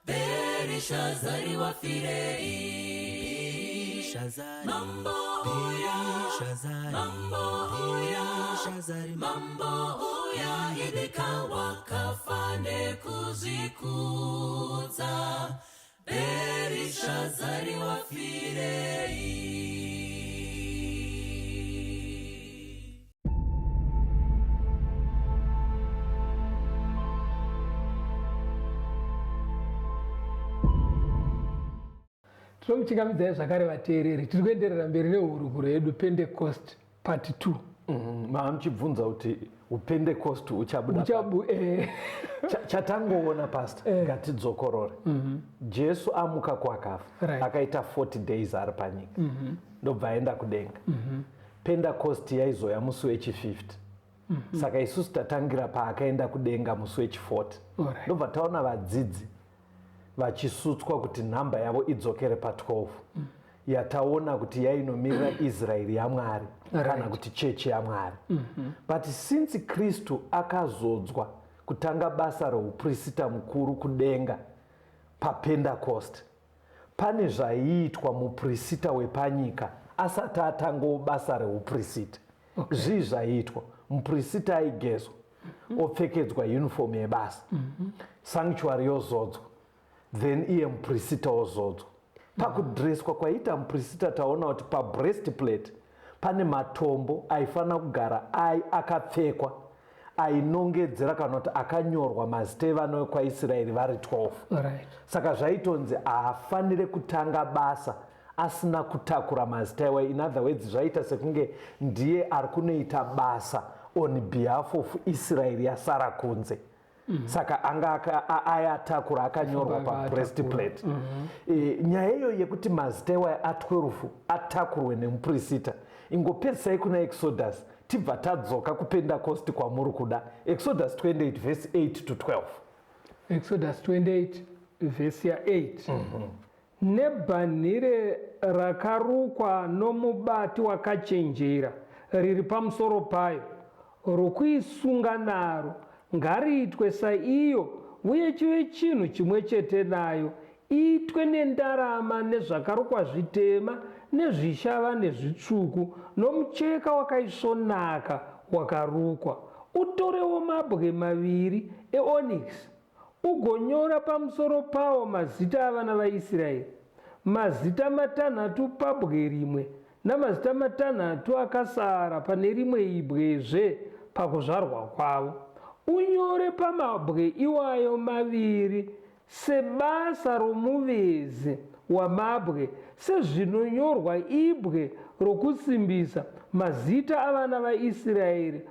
Bherishazari wafirei? Mambo uya, mambo uya, mambo uya, idika wakafa nekuzvikudza. Bherishazari wafirei? Tinomuchingamidzai zvakare vateereri, tiri kuenderera mberi nehurukuro yedu Pentecost part 2. Mava muchibvunza kuti upentecost uchabuda Uchabu. Chatangoona pastor, ngatidzokorore. Jesu amuka kwakafa, akaita 40 days ari panyika, ndobva aenda kudenga. Pentecost yaizoya musi wechi50. Saka isusu tatangira paakaenda kudenga musi wechi40. Ndobva taona vadzidzi vachisutswa kuti nhamba yavo idzokere pa12, yataona kuti yainomirira Israeri yaMwari, kana kuti chechi yaMwari. But since Kristu akazodzwa kutanga basa reuprista mukuru kudenga paPentecost, pane zvaiitwa muprisita wepanyika asati atangawo basa reuprisita. Zvii zvaiitwa? Muprisita aigezwa, opfekedzwa uniform yebasa, sanctuary yozodzwa, then iye muprisita ozodzwa. Pakudreswa kwaiita muprisita, taona kuti pabreast plate pane matombo aifanira kugara ai akapfekwa, ainongedzera kana kuti akanyorwa mazita evana vekwaIsraeri vari 12. Saka zvaitonzi haafanire kutanga basa asina kutakura mazita iwayo. In other words, zvaita sekunge ndiye ari kunoita basa on behalf of Israeri yasara kunze. Saka anga ayatakura akanyorwa Anga pabreast atakura. plate. Nyaya iyo yekuti mazita iwayo a12 atakurwe nemuprisita, ingopedzisai kuna Exodus, tibva tadzoka kuPentecost kwamuri kuda. Exodus 28 verse 8 to 12. Exodus 28 vhesi ya8. Nebhanhire rakarukwa nomubati wakachenjera riri pamusoro payo, rokuisunga naro, ngariitwe saiyo, uye chive chinhu chimwe chete nayo, iitwe nendarama nezvakarukwa zvitema nezvishava nezvitsvuku nomucheka wakaisvonaka wakarukwa. Utorewo mabwe maviri eonikisi, ugonyora pamusoro pawo mazita avana vaIsraeri, mazita matanhatu pabwe rimwe, namazita matanhatu akasara pane rimwe ibwezve pakuzvarwa kwavo. Unyore pamabwe iwayo maviri sebasa romuvezi wamabwe, sezvinonyorwa ibwe rokusimbisa, mazita avana vaIsraeri,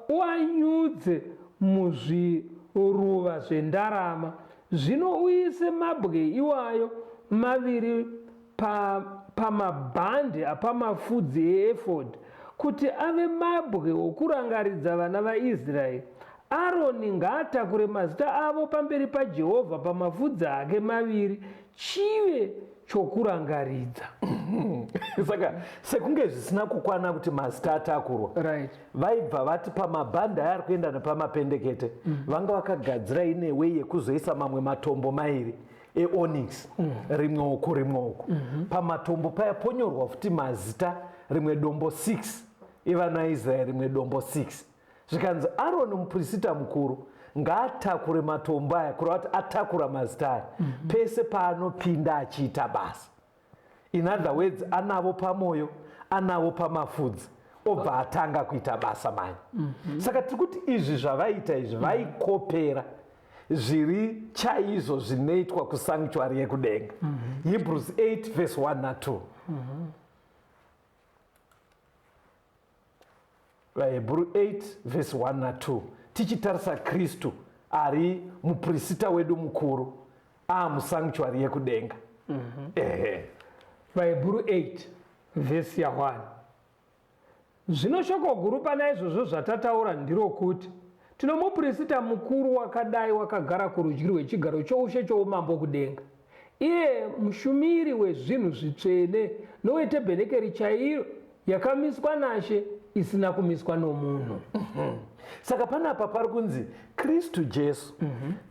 uanyudze muzviruva zvendarama. Zvino uise mabwe iwayo maviri pamabhandi apamafudzi eefodhi, kuti ave mabwe okurangaridza vana vaIsraeri. Aroni ngaatakure mazita avo pamberi paJehovha pamafudzi ake maviri, chive chokurangaridza. Saka sekunge zvisina kukwana kuti mazita atakurwa, vaibva vati pamabhandi aya ari kuenda nepamapendekete, vanga vakagadzira ine way yekuzoisa mamwe matombo mairi eonyx, rimwe uku, rimwe uku. Pamatombo paya ponyorwa futi mazita, rimwe dombo 6 evana vaIsraeri, rimwe dombo 6. Zvikanzi Aroni muprisita mukuru ngaatakure matombo aya, kureva kuti atakura mazita aya pese paanopinda achiita basa. In other words, anavo pamwoyo, anavo pamafudzi, obva atanga kuita basa manye. Saka tiri kuti izvi zvavaita izvi, vaikopera zviri chaizvo zvinoitwa kusanctuary yekudenga. Hebrews 8 verse 1 na2. VaHebhuru 8 vhesi 1 na2, tichitarisa Kristu ari muprisita wedu mukuru aamusanctuary yekudenga. Ehe. VaHebhuru 8 vhesi ya1. Zvino shoko guru pana izvozvo zvatataura ndirokuti, tino muprista mukuru wakadai wakagara kurudyi rwechigaro choushe choumambo kudenga, iye mushumiri wezvinhu zvitsvene nowetebhenekeri chaiyo yakamiswa naShe, Isina kumiswa nomunhu. Saka panapa pari kunzi Kristu Jesu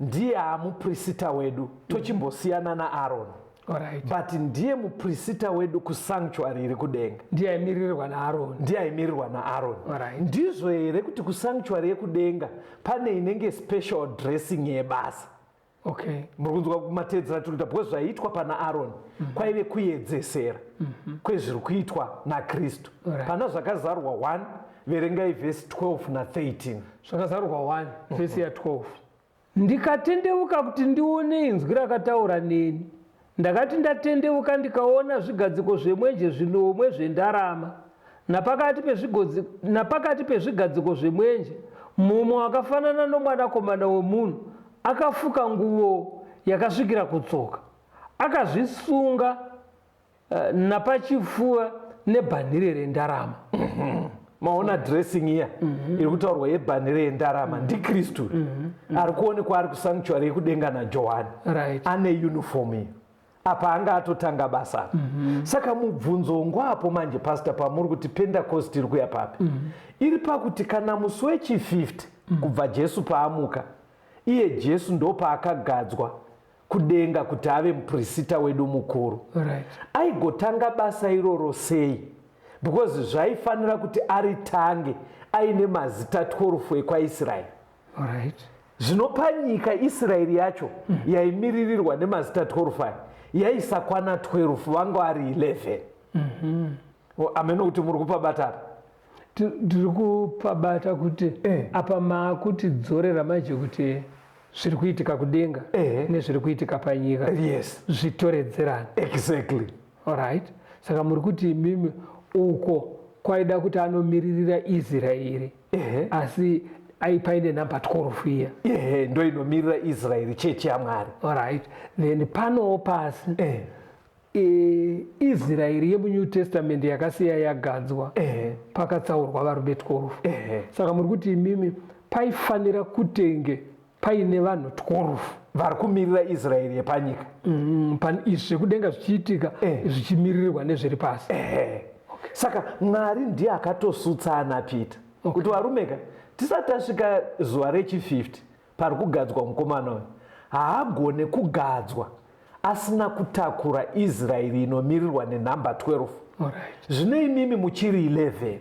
ndiye amuPrisita wedu. Tochimbosiyana naAroni. Alright. But ndiye muPrisita wedu kusanctuary iri kudenga. Ndiye aimirirwa naAroni. Ndiye aimirirwa naAroni. Alright. Ndizvo here kuti kusanctuary yekudenga pane inenge special dressing yebasa? Okay. Muri kunzwa kumatedzera tiri kuita, because zvaiitwa pana Aroni kwaive kuedzesera kwezviri kuitwa naKristu. Pana Zvakazarurwa 1, verengai vhesi 12 na13. Zvakazarurwa 1 vhesi ya12. Ndikatendeuka kuti ndione inzwi rakataura neni. Ndakati ndatendeuka ndikaona zvigadziko zvemwenje zvinomwe zvendarama, napakati pezvigadziko zvemwenje mumwe wakafanana nomwanakomana womunhu, akafuka nguvo yakasvikira kutsoka, akazvisunga napachifuva nebhanhire rendarama. Maona dressing iya iri kutaurwa yebhanhire yendarama? NdiKristu ari kuonekwa ari kusanctuary yekudenga naJohani. Ane uniform iyo, apa anga atotanga basa. Saka mubvunzo ngwapo manje, Pastor, pamuri kuti Pentecost iri kuya papi? Iri pakuti kana musi wechi50 kubva Jesu paamuka, iye Jesu ndo paakagadzwa kudenga kuti ave muPrisita wedu mukuru, aigotanga basa iroro sei? Because zvaifanira kuti aritange aine mazita 12 ekwaIsraeri. Zvino panyika Israeri yacho yaimiririrwa nemazita 12 aya yaisakwana 12, vanga ari 11. Ameno kuti muri kupabata apa. Ndiri kupabata kuti apa maakutidzorera manje kuti zviri kuitika kudenga nezviri kuitika panyika zvitoredzerana. Exactly. Alright, saka muri kuti imimi uko kwaida kuti anomiririra Israeri, asi ai paine namba 12 iya. Ehe, ndo inomirira Israeri, chechi yaMwari. Alright, then panowo pasi Israeri yemuNew Testament yakasiya yagadzwa, pakatsaurwa varume 12. Saka muri kuti imimi paifanira kutenge paine vanhu 12 vari kumirira Israeri yepanyika. Izvi zvekudenga zvichiitika zvichimiririrwa nezviri pasi. Ehe. Saka Mwari ndiye akatosutsa ana Peter kuti varumeka, tisati tasvika zuva rechi50 pari kugadzwa mukomana uyu, haagone kugadzwa asina kutakura Israeri inomirirwa nenhamba 12. Zvino imimi muchiri 11,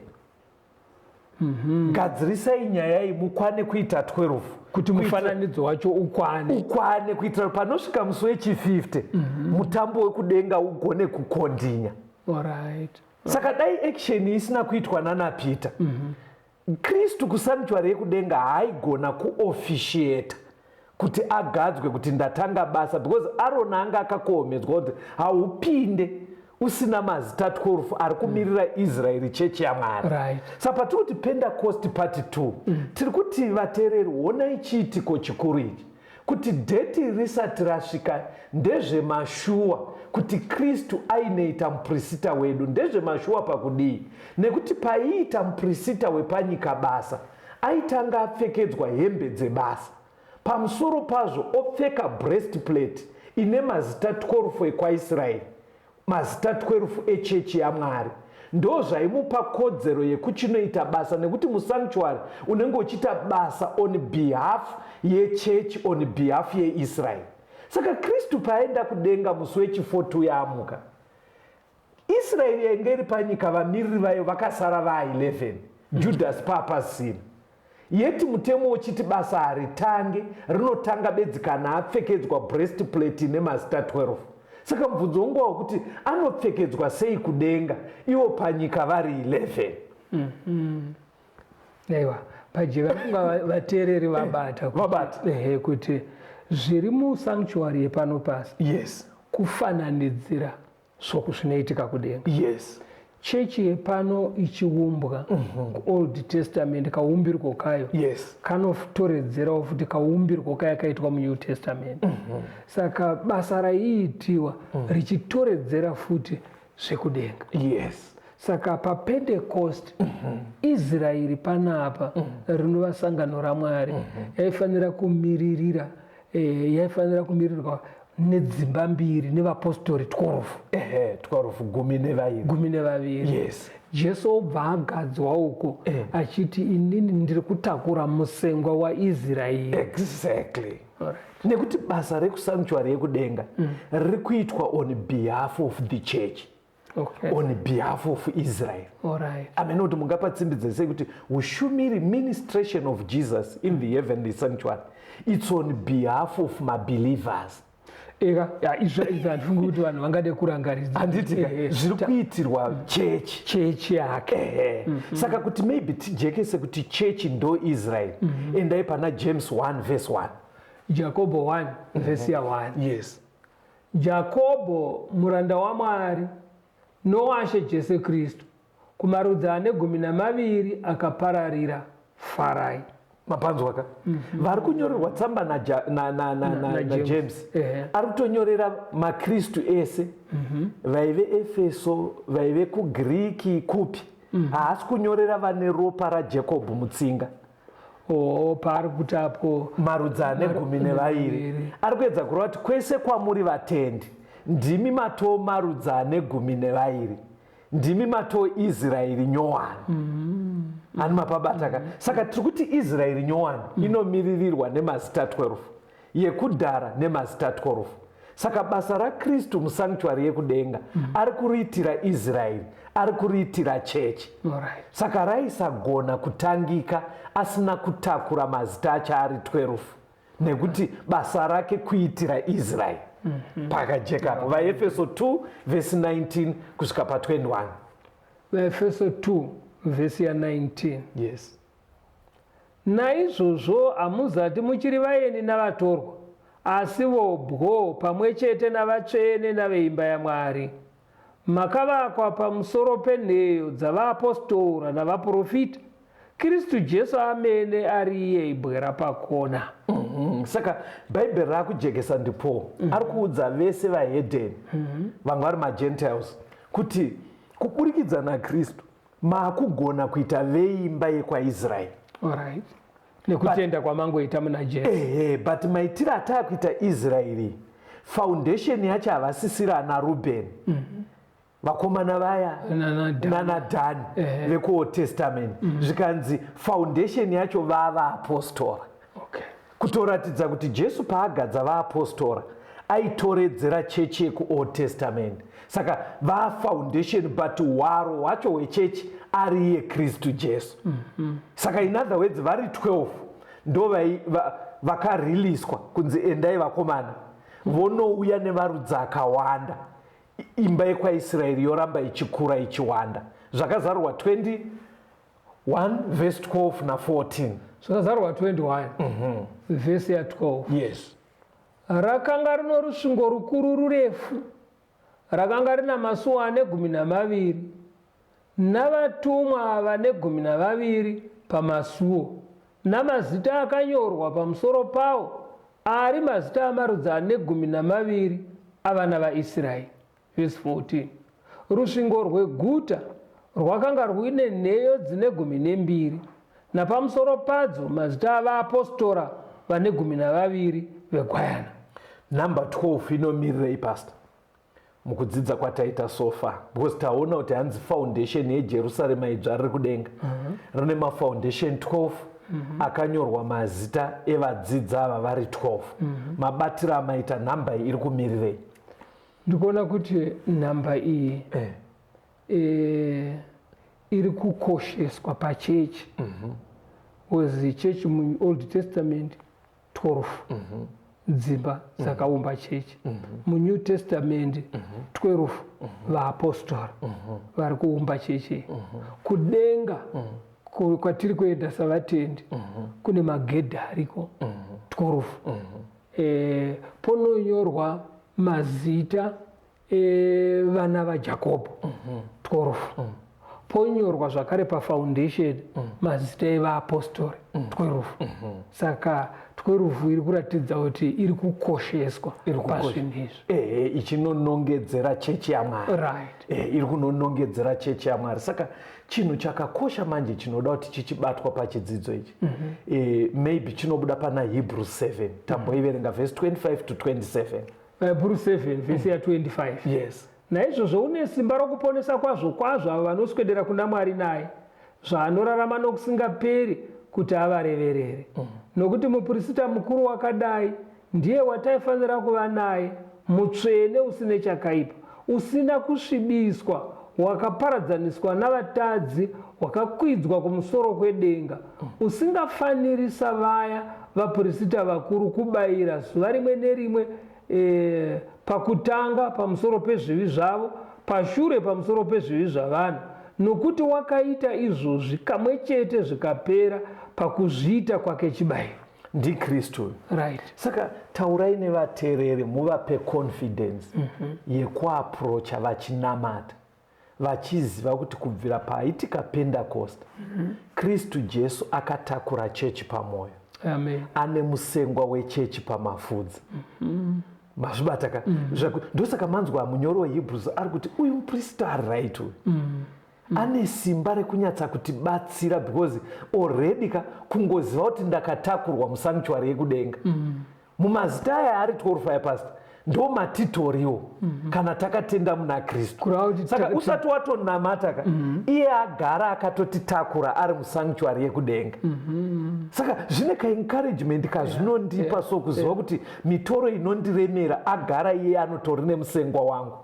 gadzirisai nyaya iyi mukwane kuita 12 kuti mufananidzo wacho ukwane. Ukwane, kuitira panosvika musi wechi50 mutambo wekudenga ugone kukondinya. Saka dai action isina kuitwa nana Peter, Kristu kusanctuary yekudenga haaigona kuofficiata kuti agadzwe kuti ndatanga basa, because Aroni anga akakohomedzwa kuti haupinde usina mazita 12 ari kumirira Israeri, chechi yaMwari. Saka patiri kuti Pentecost part 2, tiri kuti vateereri, honai chiitiko chikuru ichi, kuti date risati rasvika, ndezvemashuwa kuti Kristu ainoita muPrisita wedu. Ndezvemashuwa pakudii? Nekuti paiita muPrisita wepanyika basa, aitanga apfekedzwa hembe dzebasa, pamusoro pazvo opfeka breastplate ine mazita 12 ekwaIsraeri, mazita 12 echechi yaMwari. Ndo zvaimupa kodzero yekuchinoita basa, nekuti musanctuary unenge uchiita basa on behalf yechechi, on behalf yeIsraeri. Saka Kristu paaenda kudenga musi wechi40 yaamuka, Israeri yainge iri panyika, vamiriri vayo vakasara va11, Judhasi paapasisina. Yeti mutemo uchiti basa haritange, rinotanga bedzi kana apfekedzwa breastplate ine mazita 12. Saka mubvunzo wangu wekuti anopfekedzwa sei kudenga ivo panyika vari 11? Aiwa, pajeka, kunga vateereri vabata Vabata. Ehe, kuti zviri musanctuary yepano pasi kufananidzira zvinoitika kudenga. Chechi yepano ichiumbwa kuOld Testament, kaumbirwo kayo kanotoredzerawo futi kaumbirwo kayakaitwa muNew Testament. Saka basa raiitiwa richitoredzera futi zvekudenga. Saka paPentecost, Israeri panapa, rinova sangano raMwari, yaifanira kumiririra yaifanira kumirirwa nedzimba mbiri nevapostori 12. Ehe, 12, 12. 12. Yes. Jesu obva agadzwa uko achiti, inini ndiri kutakura musengwa waIsraeri. Exactly. Nekuti basa rekusanctuary yekudenga riri kuitwa on behalf of the church, on behalf of Israel. Amene kuti mungapatsimbidze sei kuti ushumiri, ministration of Jesus in the heavenly sanctuary, it's on behalf of mabelievers. Eka ya, izvo izvo handifungi kuti vanhu vangade kurangaridza. Handiti zviri kuitirwa chechi. Chechi yake. Ehe. Saka kuti maybe tijekese kuti chechi ndo Israel, endai pana James 1 verse 1. Jakobho 1 vhesi ya1. Yes. Jakobho, muranda waMwari nowaShe Jesu Kristu, kumarudzi ane 12 akapararira, farai. Mapanzwa ka? Vari kunyorerwa tsamba naJames. NaJames ari kutonyorera makristu ese vaive Efeso, vaive kuGiriki, kupi. Haasi kunyorera vane ropa raJakobho mutsinga. O, paari kuti apo marudzi ane 12. Nevaviri. Ari kuedza kureva kuti kwese kwamuri vatendi, ndimi matoo marudzi ane 12, ndimi matoo Israeri nyowani. Ani mapabata ka? Saka tiri kuti Israeri nyowani inomiririrwa nemazita 12 yekudhara nemazita 12. Saka basa raKristu musanctuary yekudenga ari kuriitira Israeri, ari kuriitira chechi. Saka raisagona kutangika asina kutakura mazita acho ari 12, nekuti basa rake kuitira Israeri. Pakajekapo, vaEfeso 2 vhesi 19 kusvika pa21. VaEfeso 2 vhesi ya19. Yes. Naizvozvo hamuzati muchiri vaeni navatorwa, asi vobwo pamwe chete navatsvene naveimba yaMwari, makavakwa pamusoro penheyo dzavaapostora navaprofita, Kristu Jesu amene ari iye ibwe rapakona. Saka Bhaibheri raakujekesa ndiPaul ari kuudza vese vahedheni vanga vari magentiles kuti kuburikidza naKristu maakugona kuita veimba yekwaIsraeri. Alright, nekutenda kwamangoita muna Jesu. Ehe, but maitiro ataakuita Israeri, foundation yacho havasisiri ana Ruben, vakomana vaya nana nanaDhani vekuOld Testament. Zvikanzi foundation yacho vava apostora, kutoratidza kuti Jesu paagadza vaapostora aitoredzera chechi yekuOld Testament. Saka vafoundation, but hwaro hwacho hwechechi ari iye Kristu Jesu. Saka in other words, vari 12 ndo vakariliswa kunzi endai vakomana, vonouya nevarudzi akawanda. Imba yekwaIsraeri yoramba ichikura, ichiwanda. Zvakazarurwa 21 verse 12 na14. Zvakazarurwa 21 vhesi ya12. Yes. Rakanga rino rusvingo rukuru rurefu, rakanga rina masuo ane 12, navatumwa vane 12 pamasuo, namazita akanyorwa pamusoro pawo, ari mazita amarudzi ane 12 avana vaIsraeri. Vhesi 14. Rusvingo rweguta rwakanga rwuine nheyo dzine 12, napamusoro padzo mazita avaapostora vane 12 veGwayana. Number 12 inomirirei, pastor, mukudzidza kwataita so far? Because taona kuti hanzi foundation yeJerusarema idzva riri kudenga rine mafoundation 12 akanyorwa mazita evadzidzi ava vari 12. Mabatiro amaita nhamba iyi, iri kumirirei? Ndikuona kuti nhamba iyi iri kukosheswa pachechi, because chechi muOld Testament 12 dzimba dzakaumba chechi, muNew Testament 12 vaapostora vari kuumba chechi. Kudenga kwatiri kuenda savatendi kune magedhi ariko 12, pononyorwa mazita evana vaJakobho 12, ponyorwa zvakare pafoundation mazita evaapostori 12. Saka 12 iri kuratidza kuti iri kukosheswa Iri kukosheswa. pazvinhu izvi. Ehe, ichinonongedzera chechi yaMwari. Iri kunonongedzera chechi yaMwari. Saka chinhu chakakosha manje chinoda kuti chichibatwa pachidzidzo ichi, maybe chinobuda pana Hebrews 7. Tamboiverenga, vhesi 25 to 27. Hebrew 7 vhesi ya25. Yes. Naizvozvo une simba rokuponesa kwazvo kwazvo avo vanoswedera kuna Mwari naye, zvaanorarama nokusingaperi kuti avareverere. Nokuti muprista mukuru wakadai ndiye wataifanira kuva naye, mutsvene, usine chakaipa, usina kusvibiswa, wakaparadzaniswa navatadzi, wakakwidzwa kumusoro kwedenga, usingafaniri savaya vaprista vakuru kubayira zuva rimwe nerimwe pakutanga pamusoro pezvivi zvavo, pashure pamusoro pezvivi zvavanhu, nokuti wakaita izvozvi kamwe chete zvikapera pakuzviita kwake chibayiro. NdiKristu. Right. Saka taurai nevateereri, muvape confidence yekuaprocha vachinamata, vachiziva kuti kubvira paaitika Pentecost, Kristu Jesu akatakura chechi pamwoyo. Amen. Ane musengwa wechechi pamafudzi. Mazvibata ka? Ndosaka manzwa munyori weHebrews ari kuti uyu muprista ari right uyu. Ane simba rekunyatsa kutibatsira, because already ka kungoziva kuti ndakatakurwa musanctuary yekudenga. Mumazita aya ari 12 aya, pastor, ndo matitoriwo kana takatenda muna Kristu. Kureva kuti Saka usati watonamata ka, iye agara akatotitakura ari musanctuary yekudenga. Saka zvine kaencouragement kazvinondipa, so kuziva kuti mitoro inondiremera, agara iye anotori nemusengwa wangu.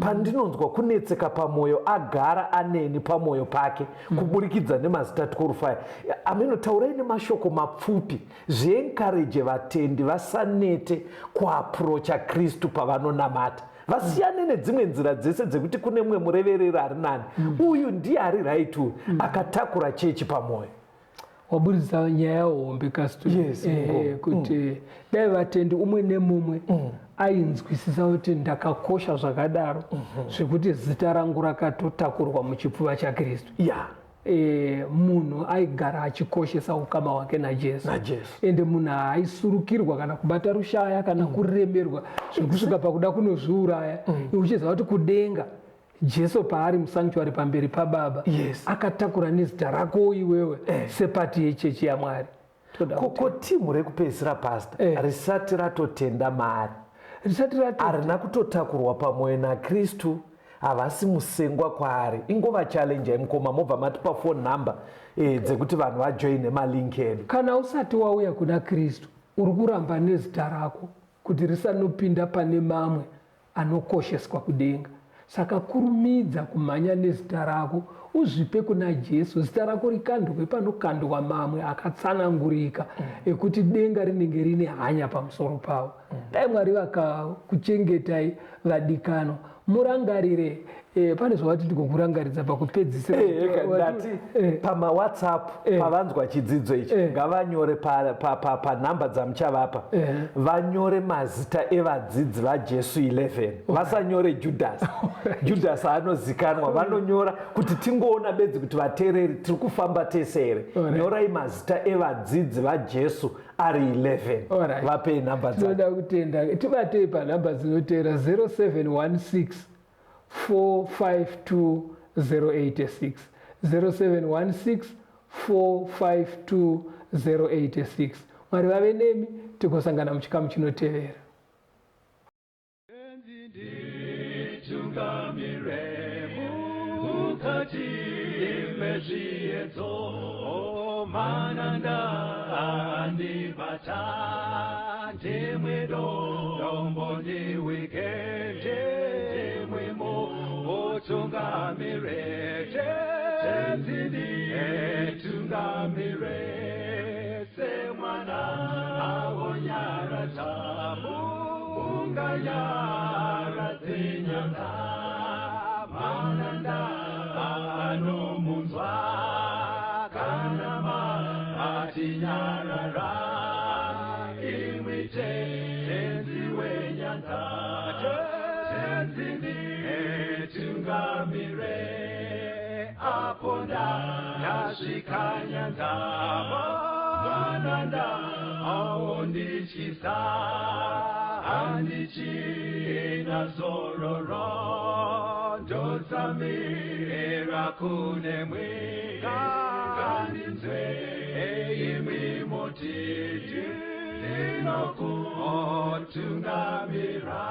Pandinonzwa kunetseka pamwoyo, agara aneni pamwoyo pake kuburikidza nemazita 12 aya. Ameno, taurai nemashoko mapfupi zviencourage vatendi vasanete kuaprocha Kristu pavanonamata, vasiyane nedzimwe nzira dzese dzekuti kune mumwe murevereri ari nani. Uyu ndiye ari right uyu, akatakura chechi pamwoyo. Waburitsa nyaya hombe, Kastu. Yes, Mungo. Kuti dai vatendi umwe nemumwe ainzwisisa kuti ndakakosha zvakadaro zvekuti zita rangu rakatotakurwa muchipfuva chaKristu, munhu aigara achikoshesa ukama hwake naJesu. NaJesu. Ende munhu haaisurukirwa kana kubata rushaya kana kuremerwa zvekusvika pakuda kunozviuraya, uchiziva kuti kudenga Jesu paari musanctuary pamberi pababa, akatakura nezita rako iwewe separt yechechi yaMwari. Toda Ko timu rekupedzisira, pastor, risati ratotenda mari, risati rati harina kutotakurwa pamwoyo naKristu, havasi musengwa kwaari, ingova challenge mukoma, mobva matipa phone number dzekuti vanhu vajoine malink edu. Kana usati wauya kuna Kristu, uri kuramba nezita rako kuti risanopinda pane mamwe anokosheswa kudenga. Saka kurumidza kumhanya nezita rako, uzvipe kuna Jesu, zita rako rikandwe panokandwa mamwe akatsanangurika ekuti denga rinenge rine hanya pamusoro pavo. Dai Mwari vakakuchengetai, vadikanwa. Murangarire, pane zvawati ndikokurangaridza pakupedzisira. Ndati pamawhatsapp, pavanzwa chidzidzo ichi, ngavanyore panhamba dzamuchavapa, vanyore mazita evadzidzi vaJesu 11, vasanyore Judhasi. Judhasi anozikanwa. Vanonyora kuti tingoona bedzi kuti vateereri tiri kufamba tese here. Nyorai mazita evadzidzi vaJesu ari 11. Vapei nhamba dzacho. Tinoda kutenda. Tibatei panhamba dzinotevera: 0716 452 086, 0716 452 086. Mwari vave nemi, tigosangana muchikamu chinotevera. Nditungamire mukati mezviedzo, mananda andibata, ndimwe dombo ndiwike, ndimwimo utungamire, Tenzi nditungamire, semwana awonyaradza unganyaradze nyanga, mananda anomunzwa kana matinyarara, imwi Tenzi wenyanga, Tenzi nditungamire, apo ndasvika nyanza, mananda aondityisa, handichina zororo, ndotsamira kunemwi, ngandinzwe imwi moti ndinokutungamira.